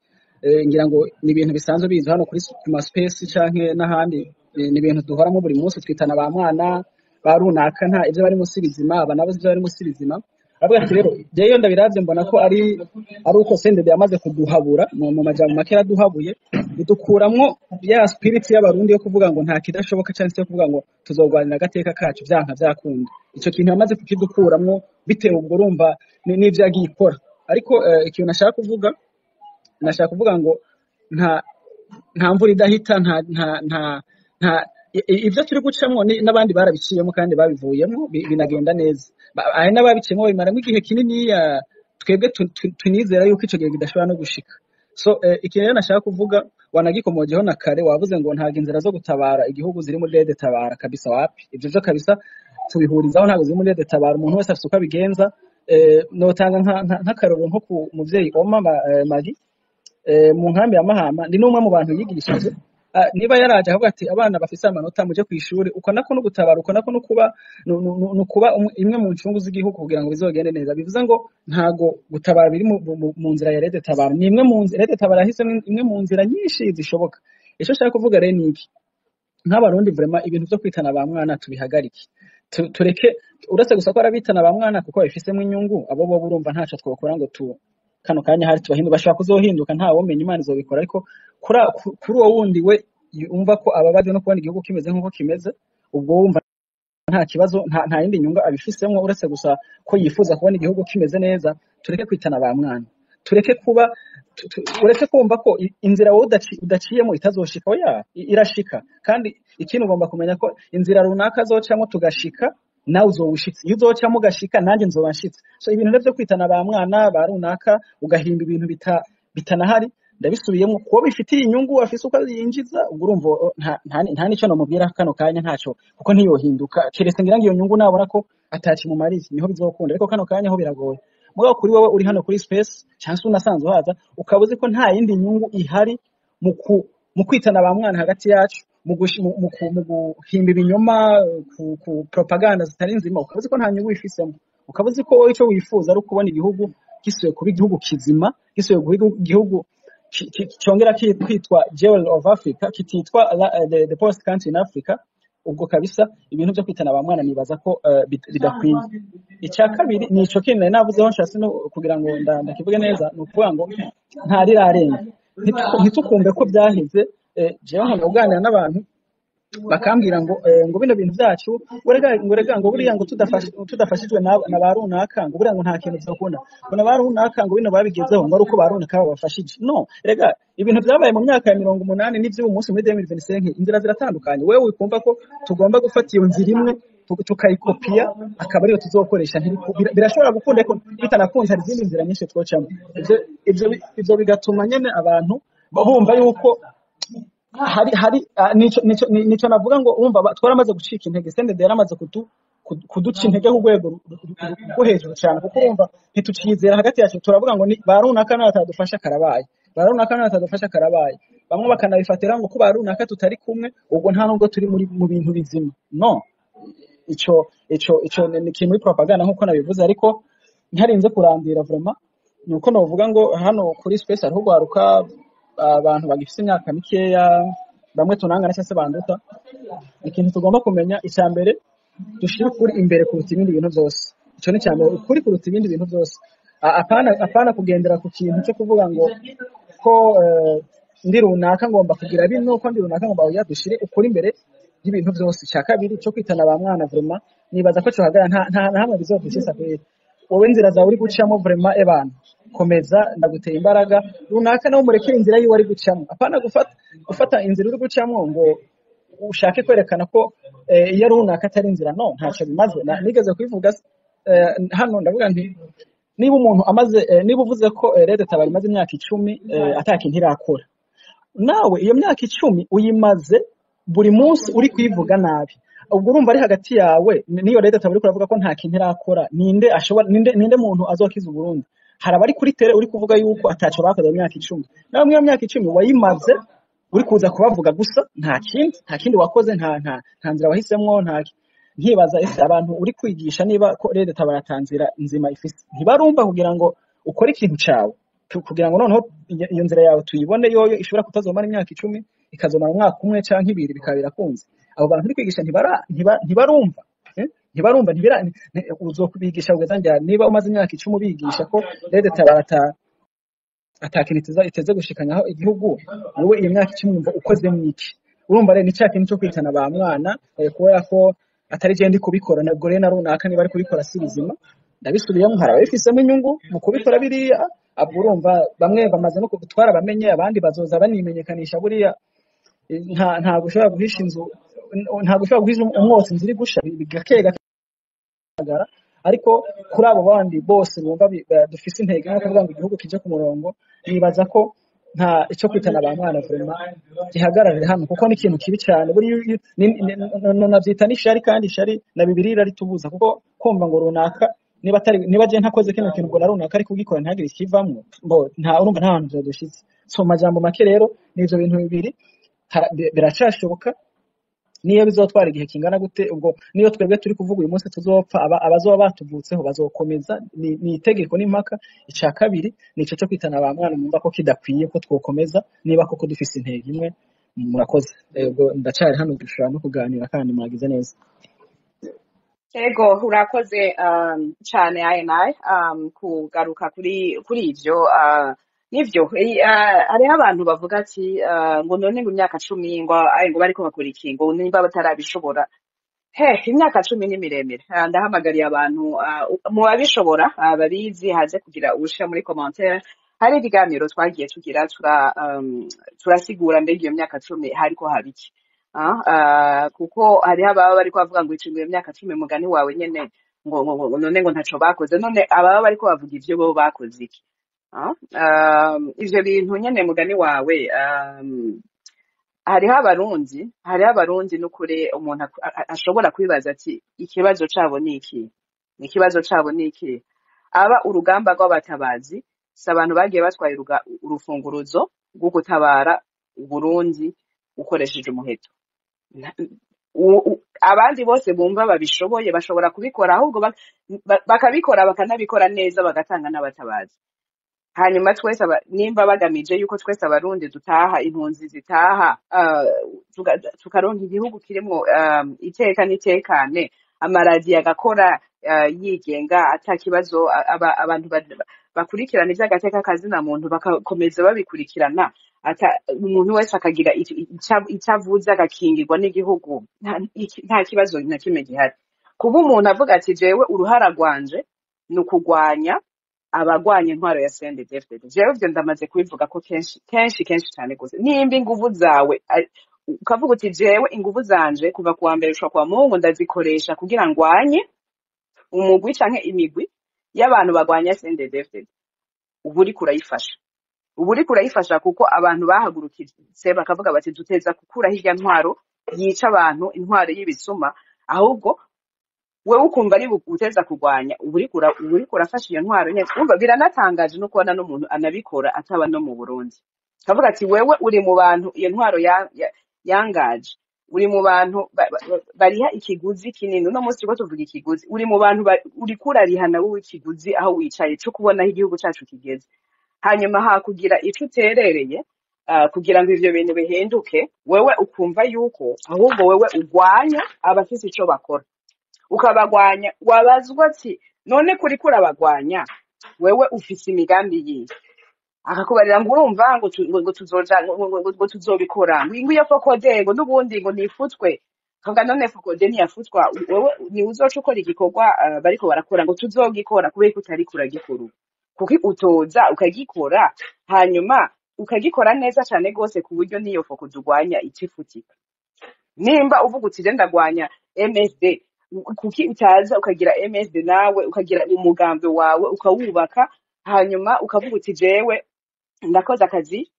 Speaker 5: Ngira ngo ni ibintu bisanzwe bizwi hano ku ma space canke n'ahandi, ni ibintu duhoramo buri munsi, twitana ba mwana ba runaka, nta ivyo bari munsi bizima, aba nabo ivyo bari munsi bizima. Aravuga ati rero jewe iyo ndabiravye mbona ko ari uko CNDD yamaze kuduhabura, mu majambo make yaraduhabuye, idukuramwo ya spirit y'Abarundi yo kuvuga ngo nta kidashoboka, canke se yo kuvuga ngo tuzogwanira agateka kacu vyanka vyakunda. Ico kintu yamaze kukidukuramwo bitewe ubwo urumva n'ivyo yagiye ikora. Ariko ikintu nashaka kuvuga, nashaka kuvuga ngo nta mvura idahita, nta nta nta nta ivyo turi gucamwo n'abandi barabiciyemo kandi babivuyemo, binagenda neza. Hari n'ababiciyemo babimaramwo igihe kininiya, twebwe tunizera yuko ico gihe kidashobora no gushika. So ikintu rero nashaka kuvuga, wanagikomojeho na kare, wavuze ngo ntabwo inzira zo gutabara igihugu ziri muri rede tabara kabisa, wapi ivyo vyo kabisa tubihurizaho, ntabwo ziri muri rede tabara, umuntu wese afise uko abigenza. Notanga nk'akarorero nko ku muvyeyi Oma Magi. Mu nkambi ya Mahama ndi n'umwe mu bantu yigishije. Niba yaraje avuga ati abana bafise amanota muje kw'ishuri, uko nako no gutabara, uko nako no kuba no kuba imwe mu ncungu z'igihugu kugira ngo bizogende neza. Bivuze ngo ntago gutabara biri mu nzira ya Red Tabara, ni imwe mu nzira Red Tabara yahisemo, imwe mu nzira nyinshi zishoboka. Ico nshaka kuvuga rero ni iki: nk'Abarundi, vraiment, ibintu vyo kwitana ba mwana tubihagarike. Tureke, uretse gusa ko arabitana ba mwana kuko babifisemo inyungu, abo bo urumva ntaco twokora ngo tu kano kanya hari tubahinduka. Bashobora kuzohinduka, nta womenya, Imana izobikora. Ariko kuri uwo wundi we yumva ko ababajwe no kubona igihugu kimeze nk'uko kimeze, ubwo wumva nta kibazo, nta yindi nyungu abifisemo uretse gusa ko yifuza kubona igihugu kimeze neza. Tureke kwitana ba mwana, tureke kuba ureke kumva ko inzira wowe udaciyemo itazoshika. Oya, irashika. Kandi ikindi ugomba kumenya ko inzira runaka azocamo tugashika, nawe uzoba ushitse. Iyo uzocamo ugashika, nanjye nzoba nshitse. So ibintu rero vyo kwitana ba mwana ba runaka, ugahimba ibintu bitanahari, ndabisubiyemo, kuba bifitiye inyungu, afise uko yinjiza, ubwo urumva nta nico nomubwira kano kanya, ntaco, kuko ntiyohinduka keretse ngira ngo iyo nyungu nabona ko atacimumariye, niho bizokunda. Ariko kano kanya ho biragoye. Mugabo kuri wowe uri hano kuri space cyangwa se unasanzwe uhaza, ukaba uzi ko nta yindi nyungu ihari mu kwitana ba mwana hagati yacu, mu guhimba ibinyoma, ku propaganda zitari nzima, ukaba uzi ko nta nyungu wifisemo, ukaba uzi ko wowe icyo wifuza ari ukubona igihugu gisubiye kuba igihugu kizima, gisubiye kuba igihugu cyongera kwitwa Jewel of Africa, kititwa the poorest country in Africa, ubwo kabisa ibintu byo kwitana ba mwana nibaza ko bidakwiye. Icya kabiri ni ico kindi nari navuzeho, nshatse no kugira ngo ndakivuge neza, ni ukuvuga ngo ntarirarenga. Ntitukumve ko byaheze. Jewe nkunda kuganira n'abantu bakambwira ngo ngo bino bintu byacu, ngo rega ngo buriya ngo tudafashijwe na ba runaka, ngo buriya ngo nta kintu byokunda, ngo na ba runaka ngo bino babigezeho ngo ari uko ba runaka babafashije. No rega, ibintu byabaye mu myaka ya 80 n'ivy'uyu munsi muri 2025, inzira ziratandukanye. Wewe wikumva ko tugomba gufata iyo nzira imwe tukayikopiya akaba ariyo tuzokoresha. Birashobora gukunda, ariko bitanakunze hari izindi nzira nyinshi twocamo. Ivyo bigatuma nyene abantu bumva yuko hari nico navuga ngo urumva twaramaze gucika intege. CNDD yaramaze kuduca intege ku rwego rwo hejuru cyane, kuko urumva ntitucizera hagati yacu. Turavuga ngo ni ba runaka natadufasha karabaye, ba runaka natadufasha karabaye. Bamwe bakanabifatira ngo ko ba runaka tutari kumwe, ubwo nta nubwo turi muri mu bintu bizima. No ico ni kiri muri propaganda nkuko nabivuze. Ariko ntarinze kurandira, vraiment, ni uko novuga ngo hano kuri space hariho urwaruka, abantu bagifite imyaka mikeya, bamwe tunangana cyangwa se banduta. Ikintu tugomba kumenya, icya mbere, dushyire ukuri imbere kuruta ibindi bintu byose. Icyo ni icya mbere, ukuri kuruta ibindi bintu byose. Apana kugendera ku kintu cyo kuvuga ngo ko ndi runaka ngomba kugira bino, ko ndi runaka ngomba kugira. Dushyire ukuri imbere y'ibintu byose. Icya kabiri cyo kwitana ba mwana, vraiment, nibaza ko cohagarara, nta na hamwe bizodushitsa kweri. Wowe inzira zawe uri gucamo, vraiment, ebana, komeza, ndaguteye imbaraga. Runaka nawe umurekere inzira yiwe ari gucamo. Apana gufata inzira uri gucamo ngo ushake kwerekana ko iyo runaka atari inzira. No ntacyo bimaze. Nigeze kubivuga hano, ndavuga nti niba umuntu amaze niba uvuze ko Red Tabara imaze imyaka 10 ata kintu irakora, nawe iyo myaka 10 uyimaze buri munsi uri kuyivuga nabi, ubwo urumva ari hagati yawe n'iyo Red Tabara uri kuravuga ko nta kintu irakora, ninde ashobora, ninde muntu azokiza Uburundi? Hari abari kuri terrain uri kuvuga yuko ataco bakoze mu myaka 10, nawe muri iyo myaka 10 wayimaze uri kuza kubavuga gusa, nta kindi wakoze, nta nzira wahisemwo. Nta nkibaza ese abantu uri kwigisha niba ko Red Tabara ata nzira nzima ifise, ntibarumva kugira ngo ukore ikintu cawe, kugira ngo noneho iyo nzira yawe tuyibone, yoyo ishobora kutazomara imyaka 10, ikazomara umwaka umwe canke ibiri, bikaba birakunze. Abo bantu uri kwigisha ntibarumva, eh? Ntibarumva, uzokubigisha kugeza njyana niba umaze imyaka 10 ubigisha ko Red Tabara ata kintu iteze gushikanyaho igihugu, wowe iyo myaka 10 wumva ukoze mwiki? Urumva rero ni cya kintu cyo kwitana ba mwana, kubera ko atari je ndi kubikora, nabwo rero na runaka niba ari kubikora si bizima. Ndabisubiyemo, hari ababifisemo inyungu mu kubikora biriya. Ubwo urumva bamwe bamaze no gutwara bamenye, abandi bazoza banimenyekanisha. Buriya ntabwo ushobora guhisha inzu, ntabwo ushobora guhisha umwotsi inzu iri gusha, gake gake. Ariko kuri abo bandi bose bumva dufise intego yo kuvuga ngo igihugu kije ku murongo, nibaza ko nta icyo kwitana ba mwana, vraiment, gihagararire hano, kuko ni ikintu kibi cyane. Buriya nabyita n'ishari, kandi ishari na Bibiliya iraritubuza, kuko kumva ngo runaka Niba atari, niba je ntakoze kino kintu, ubwo na runaka ari kugikora ntihagire ikivamwo, bo nta, urumva nta hantu vyodushitse. So mu majambo make rero, ni ivyo bintu bibiri. Biracashoboka niyo bizotwara igihe kingana gute. Ubwo niyo twebwe turi kuvuga uyu munsi tuzopfa, abazoba batuvutseho bazokomeza. Ni itegeko n'impaka. Ica kabiri ni ico co kwitana ba mwana, mwumva ko kidakwiye, ko twokomeza niba koko dufise intego imwe. Murakoze. Ubwo ndacari hano, dushobora no kuganira kandi mwagize neza.
Speaker 1: Ego, urakoze cane INI kugaruka kuri ivyo. Nivyo, hariho abantu bavuga ati ngo none ngo imyaka 10 ngo ay, ngo bariko bakora iki, ngo nimba batarabishobora. He, imyaka 10 ni miremire. Ndahamagariye abantu mu babishobora, babizi, haze kugira ushira muri commentaire. Hari ibiganiro twagiye tugira, turasigura mbega iyo myaka 10 hariko haba iki. Kuko hariho ababa bariko bavuga ngo icingo iyo myaka 10, mugani wawe nyene, ngo none ngo ntaco bakoze. None ababa bariko bavuga ivyo, bo bakoze iki? Ivyo bintu nyene, mugani wawe, hariho Abarundi n'ukuri umuntu ashobora kwibaza ati ikibazo cabo ni iki, ikibazo cabo ni iki? Aba urugamba rw'abatabazi si abantu bagiye batwaye urufunguruzo rwo gutabara Uburundi ukoresheje umuheto. Abandi bose bumva babishoboye bashobora kubikora, ahubwo bakabikora, bakanabikora neza, bagatanga n'abatabazi. Hanyuma twese nimba bagamije yuko twese Abarundi dutaha, impunzi zitaha, tukaronka igihugu kirimwo iteka n'itekane, amaradiyo agakora yigenga ata kibazo, abantu bakurikirana ivy'agateka kazina muntu bakakomeza babikurikirana, ata umuntu wese akagira ico avuze, agakingirwa n'igihugu, nta kibazo na kimwe gihari. Kuba umuntu avuga ati jewe uruhara rwanje ni ukugwanya abagwanya intwaro ya CNDD-FDD, jewe ivyo ndamaze kubivuga ko kenshi kenshi kenshi cane gose. Nimba inguvu zawe ukavuga uti jewe inguvu zanje kuva kuwa mbere gushika kuwa Mungu ndazikoresha kugira ngwanye umugwi canke imigwi y'abantu bagwanya CNDD-FDD, uba uriko urayifasha, uba uriko urayifasha, kuko abantu bahagurukitse bakavuga bati duteza gukuraho irya ntwaro yica abantu, intwaro y'ibisuma. Ahubwo wewe ukumva ari uteza kurwanya, uba uriko urafasha iyo ntwaro nyene. Urumva biranatangaje no kubona n'umuntu anabikora ataba no mu Burundi, kavuga ati wewe uri mu bantu iyo ntwaro yangaje, uri mu bantu bariha ikiguzi kinini. Uno munsi turiko tuvuga ikiguzi, uri mu bantu uriko urariha nawe ikiguzi aho wicaye co kubona aho igihugu cacu kigeze. Hanyuma hakugira ico uterereye kugira ngo ivyo bintu bihinduke, wewe ukumva yuko ahubwo wewe urwanya abafise ico bakora, ukabagwanya. Wabazwa ati none kuriko urabagwanya, wewe ufise imigambi yihe? Akakubarira ngo urumva ngo tuzoja ngo tuzobikora, ngo iyo FOCODE ngo n'ubundi ngo nifutwe. Kavuga none FOCODE ntiyafutwa, wewe ni uzoca ukora igikorwa bariko barakora? Ngo tuzogikora. Kubera ko utariko uragikora ubu, kuko utoza ukagikora, hanyuma ukagikora neza cane gose, ku buryo n'iyo FOCODE urwanya icifutika. Nimba uvuga uti je ndagwanya MSD, kuki utaza ukagira MSD nawe, ukagira umugambi wawe, ukawubaka, hanyuma ukavuga uti jewe ndakoze akazi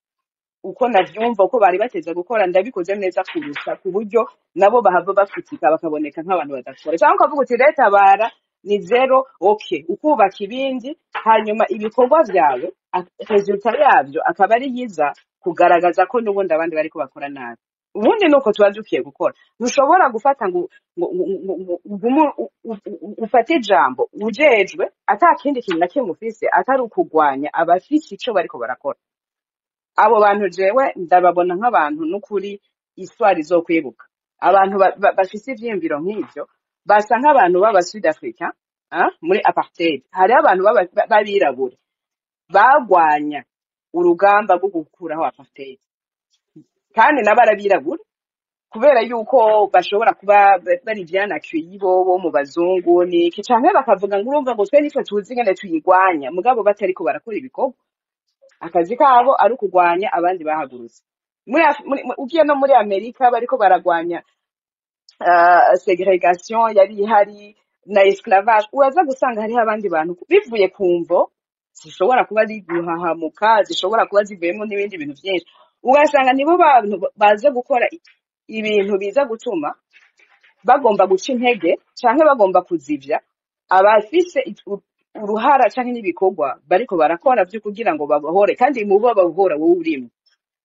Speaker 1: uko navyumva, uko bari bateze gukora, ndabikoze neza kurusha, ku buryo nabo bahava bafutika bakaboneka nk'abantu badakora? Cyangwa ukavuga uti leta bara ni zero, okay, ukubaka ibindi, hanyuma ibikorwa vyawe résultat yavyo akaba ari yiza kugaragaza ko n'ubundi abandi bariko bakora nabi. Ubundi nuko tuba dukwiye gukora. Ntushobora gufata ngo ugume ufate ijambo ujejwe ata kindi kintu na kimwe ufise atari ukugwanya abafise ico bariko barakora. Abo bantu jewe ndababona nk'abantu n'ukuri histoire izokwibuka. Abantu bafise ivyiyumviro nk'ivyo basa nk'abantu b'aba Sud Africa muri apartheid. Hariho abantu b'abirabure bagwanya urugamba rwo gukuraho apartheid, kandi nabo arabirabura, kubera yuko bashobora kuba bari bien accueillis bobo mu bazungu niki, canke bakavuga ngo urumva ngo twe nitwe tuzi ingene tuyigwanya, mugabo batariko barakora ibikorwa. Akazi kabo ari ukugwanya abandi bahagurutse. Ugiye no muri Amerika, bariko baragwanya ségrégation yari ihari na esclavage, uraza gusanga hariho abandi bantu bivuye ku mvo zishobora kuba ari guhahamuka, zishobora kuba zivuyemo n'ibindi bintu byinshi, ugasanga nibo bantu baza gukora ibintu biza gutuma bagomba guca intege canke bagomba kuzivya. Abafise uruhara canke n'ibikorwa bariko barakora vyo kugira ngo babohore, kandi mubo babohora wowe urimwo,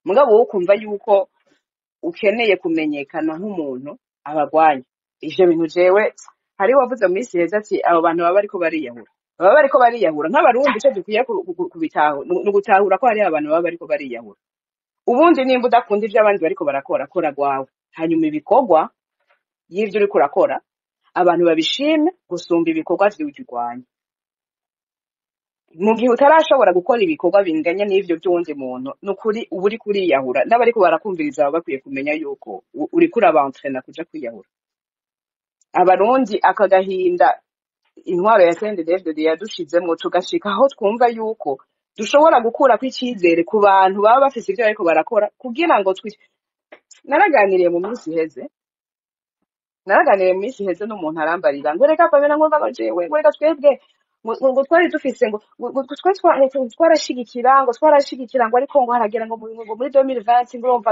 Speaker 1: mugabo wowe ukumva yuko ukeneye kumenyekana nk'umuntu abagwanya ivyo bintu. Jewe hariho wavuze mu minsi heza ati abo bantu baba bariko bariyahura, baba bariko bariyahura. Nk'Abarundi, ico dukwiye kubitahu ni ugutahura ko hariho abantu baba bariko bariyahura. Ubundi nimba udakunda ivyo abandi bariko barakora, kora gwawe, hanyuma ibikorwa y'ivyo uriko urakora abantu babishime gusumba ibikorwa vy'urwanya. Mu gihe utarashobora gukora ibikorwa binganye n'ivyo by'uwundi muntu, ni ukuri uba uriko uriyahura, n'abariko barakumviriza baba bakwiye kumenya yuko uriko urabantrena kuja kwiyahura. Abarundi, aka gahinda intwaro ya CNDD-FDD yadushizemwo, tugashika aho twumva yuko dushobora gukurako icizere ku bantu baba bafise ivyo bariko barakora kugira ngo twi. Naraganiriye mu minsi iheze, naraganiriye mu minsi iheze n'umuntu, arambarira ngo reka Pamela, ngo mva jewe, ngo reka twebwe, ngo twari dufise, ngo twari twarashigikira, ngo twarashigikira, ngo ariko ngo haragera ngo muri 2020, ngo urumva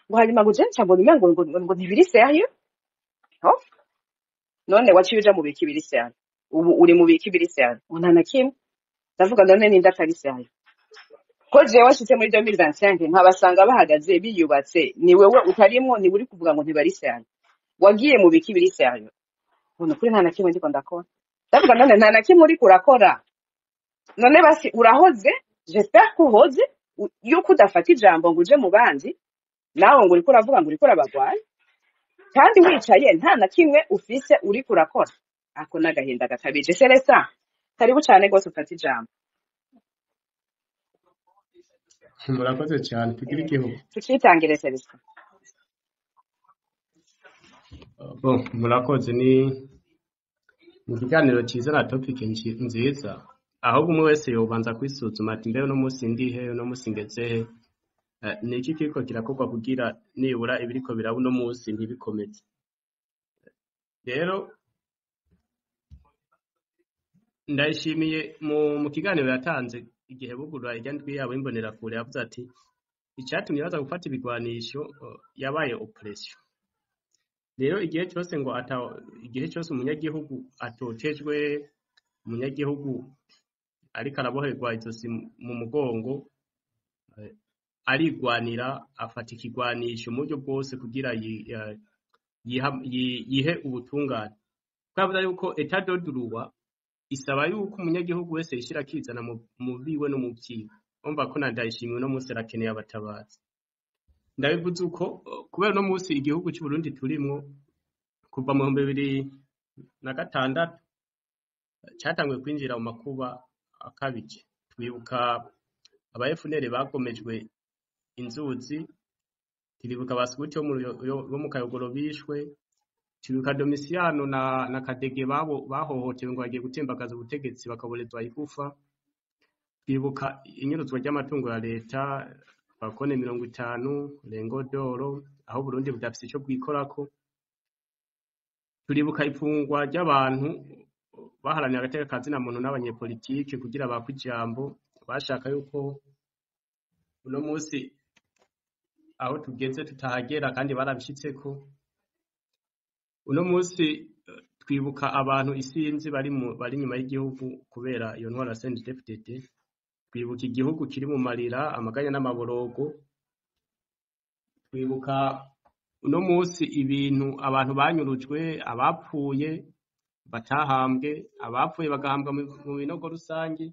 Speaker 1: ngo hanyuma ngo je nca mbona umengo ngo ntibiri sérieux. Ho none waciye uja mu biki biri sérieux? Ubu uri mu biki biri sérieux? Ngo nta na kimwe. Ndavuga, none ninde atari sérieux, ko jewe washitse muri 2025 nkabasanga bahagaze biyubatse, ni wewe utarimwo, ni uri kuvuga ngo ntibari sérieux? Wagiye mu biki biri sérieux? Ngo nukuri nta na kimwe ndiko ndakora. Ndavuga, none nta na kimwe uriko urakora, none basi urahoze? J'espère ko uhoze, yuko udafata ijambo ngo uje mu bandi nawe ngo uriko uravuga ngo uriko urabagwanya kandi wicaye nta na kimwe ufise uriko urakora. Ako n'agahinda gakabije. Celestin, karibu cane gose, ufate ijambo.
Speaker 6: Murakoze cyane, tugire igihugu.
Speaker 1: Tucitangire, Celestin.
Speaker 6: Bon, murakoze, ni mu kiganiro cyiza na topic nziza. Ahubwo umwe wese yobanza kwisuzuma ati mbe uno munsi ndihe? Uno munsi ngeze he? Ni iki kiriko kirakorwa kugira nibura ibiriko biraba uno munsi ntibikomeze? Rero ndayishimiye mu kiganiro yatanze igihe bugurura irya ndwi yabo y'imbonerakure, yavuze ati icatumye baza gufata ibigwanisho yabaye oppression. Rero igihe cyose ngo ata igihe cyose umunyagihugu atotejwe, umunyagihugu ariko araboherwa izosi mu mugongo, arigwanira, afata ikigwanisho mu buryo bwose kugira yihe ubutungane. Twavuga yuko état de droit isaba yuko umunyagihugu wese yishira akizana mu biwe no mu vyiwe. Urumva ko na Ndayishimiye uno munsi arakeneye abatabazi. Ndabivuze uko kubera uno munsi igihugu c'Uburundi turimwo kuva mu 2006 catanguye kwinjira mu makuba akabije. Twibuka aba FNL bagomejwe inzuzi, turibuka abasuguti bo mu Kayogoro bishwe, turibuka Domisiano na Kadege babo bahohotewe ngo bagiye gutembagaza ubutegetsi bakaborezwa igufa, twibuka inyuruzwa ry'amatungo ya leta, Bakone 50 Rengodoro, aho Burundi budafise ico bwikorako, turibuka ifungwa ry'abantu baharanira agateka ka zina muntu n'abanyepolitike kugira bakwe ijambo, bashaka yuko uno munsi aho tugeze tutahagera, kandi barabishitseko. Uno munsi twibuka abantu isinzi bari inyuma y'igihugu kubera iyo ntwaro ya CNDD-FDD. Twibuka igihugu kiri mu marira, amaganya n'amaborogo. Twibuka uno munsi ibintu abantu banyurujwe, abapfuye batahambwe, abapfuye bagahambwa mu binogo rusangi.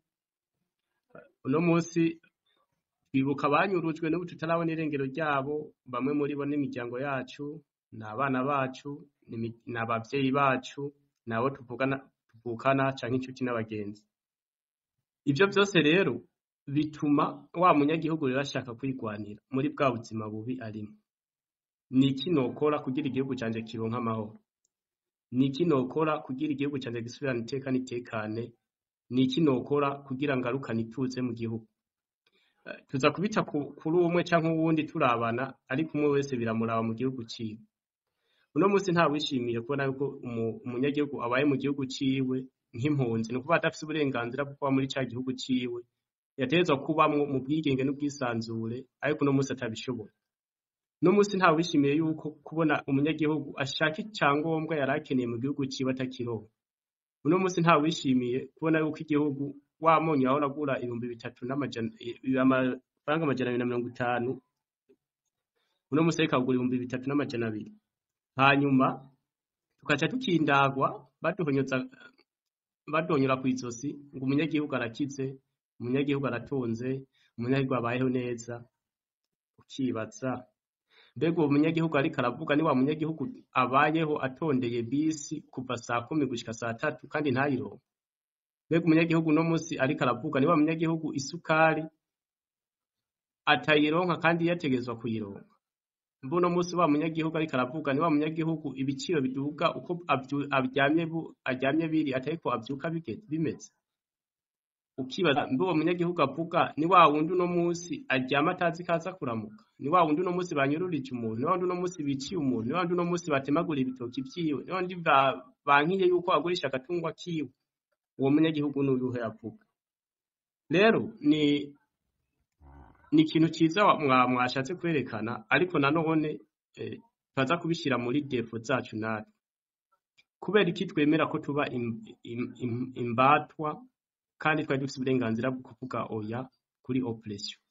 Speaker 6: Uno munsi twibuka abanyurujwe n'ubu tutarabona irengero ryabo. Bamwe muri bo n'imiryango yacu, ni abana bacu, ni abavyeyi bacu, ni abo tuvukana canke inshuti n'abagenzi. Ivyo vyose rero bituma wa munyagihugu rero ashaka kwigwanira muri bwa buzima bubi arimwo. Ni iki nokora kugira igihugu canje kironke amahoro? Ni iki nokora kugira igihugu canje gisubirane iteka n'itekane? Ni iki nokora kugira ngarukane ituze mu gihugu? Tuza kubita kuri umwe canke uwundi turabana, ariko umwe wese biramuraba mu gihugu ciwe. Uno munsi nta wishimiye kubona yuko umunyagihugu abaye mu gihugu ciwe nk'impunzi, ni ukuvuga adafise uburenganzira bwo kuba muri ca gihugu ciwe yategerezwa kubamwo mu bwigenge n'ubwisanzure, ariko uno munsi atabishoboye. Uno munsi nta wishimiye yuko kubona umunyagihugu ashaka icangombwa yari akeneye mu gihugu ciwe atakironka. Uno munsi nta wishimiye kubona yuko igihugu wa munyu wahora agura 3000 n'amajana, amafaranga 250, uno munsi ariko agura 3200. Hanyuma tukaca tukindagwa, baduhonyoza, baduhonyora kw'izosi ngo umunyagihugu arakize, umunyagihugu aratunze, umunyagihugu abayeho neza. Ukibaza, mbega uwo munyagihugu ariko aravuga ni wa munyagihugu abayeho atondeye bisi kuva saa 10 gushika saa 3 kandi ntayironke? Mbega umunyagihugu uno munsi ariko aravuga ni wa munyagihugu isukari atayironka kandi yategerezwa kuyironka? Mbe uno munsi wa munyagihugu ariko aravuga ni wa munyagihugu ibiciro biduga uko aryamye aryamye biri, atariko avyuka bimeze? Ukibaza, mbe uwo munyagihugu avuga ni wa wundi uno munsi aryama atazi ko aza kuramuka? Ni wa wundi uno munsi banyururije umuntu? Ni wa wundi uno munsi biciye umuntu? Ni wa wundi uno munsi batemagura ibitoki vyiwe? Ni wa wundi bankiye yuko agurisha agatungwa kiwe? Uwo munyagihugu n'uyuhe avuga? Rero ni ikintu ciza mwashatse kwerekana, ariko nanone turaza kubishira muri défauts zacu natwe. Kubera iki twemera ko tuba imbatwa kandi twari dufise uburenganzira bwo kuvuga oya kuri oppression?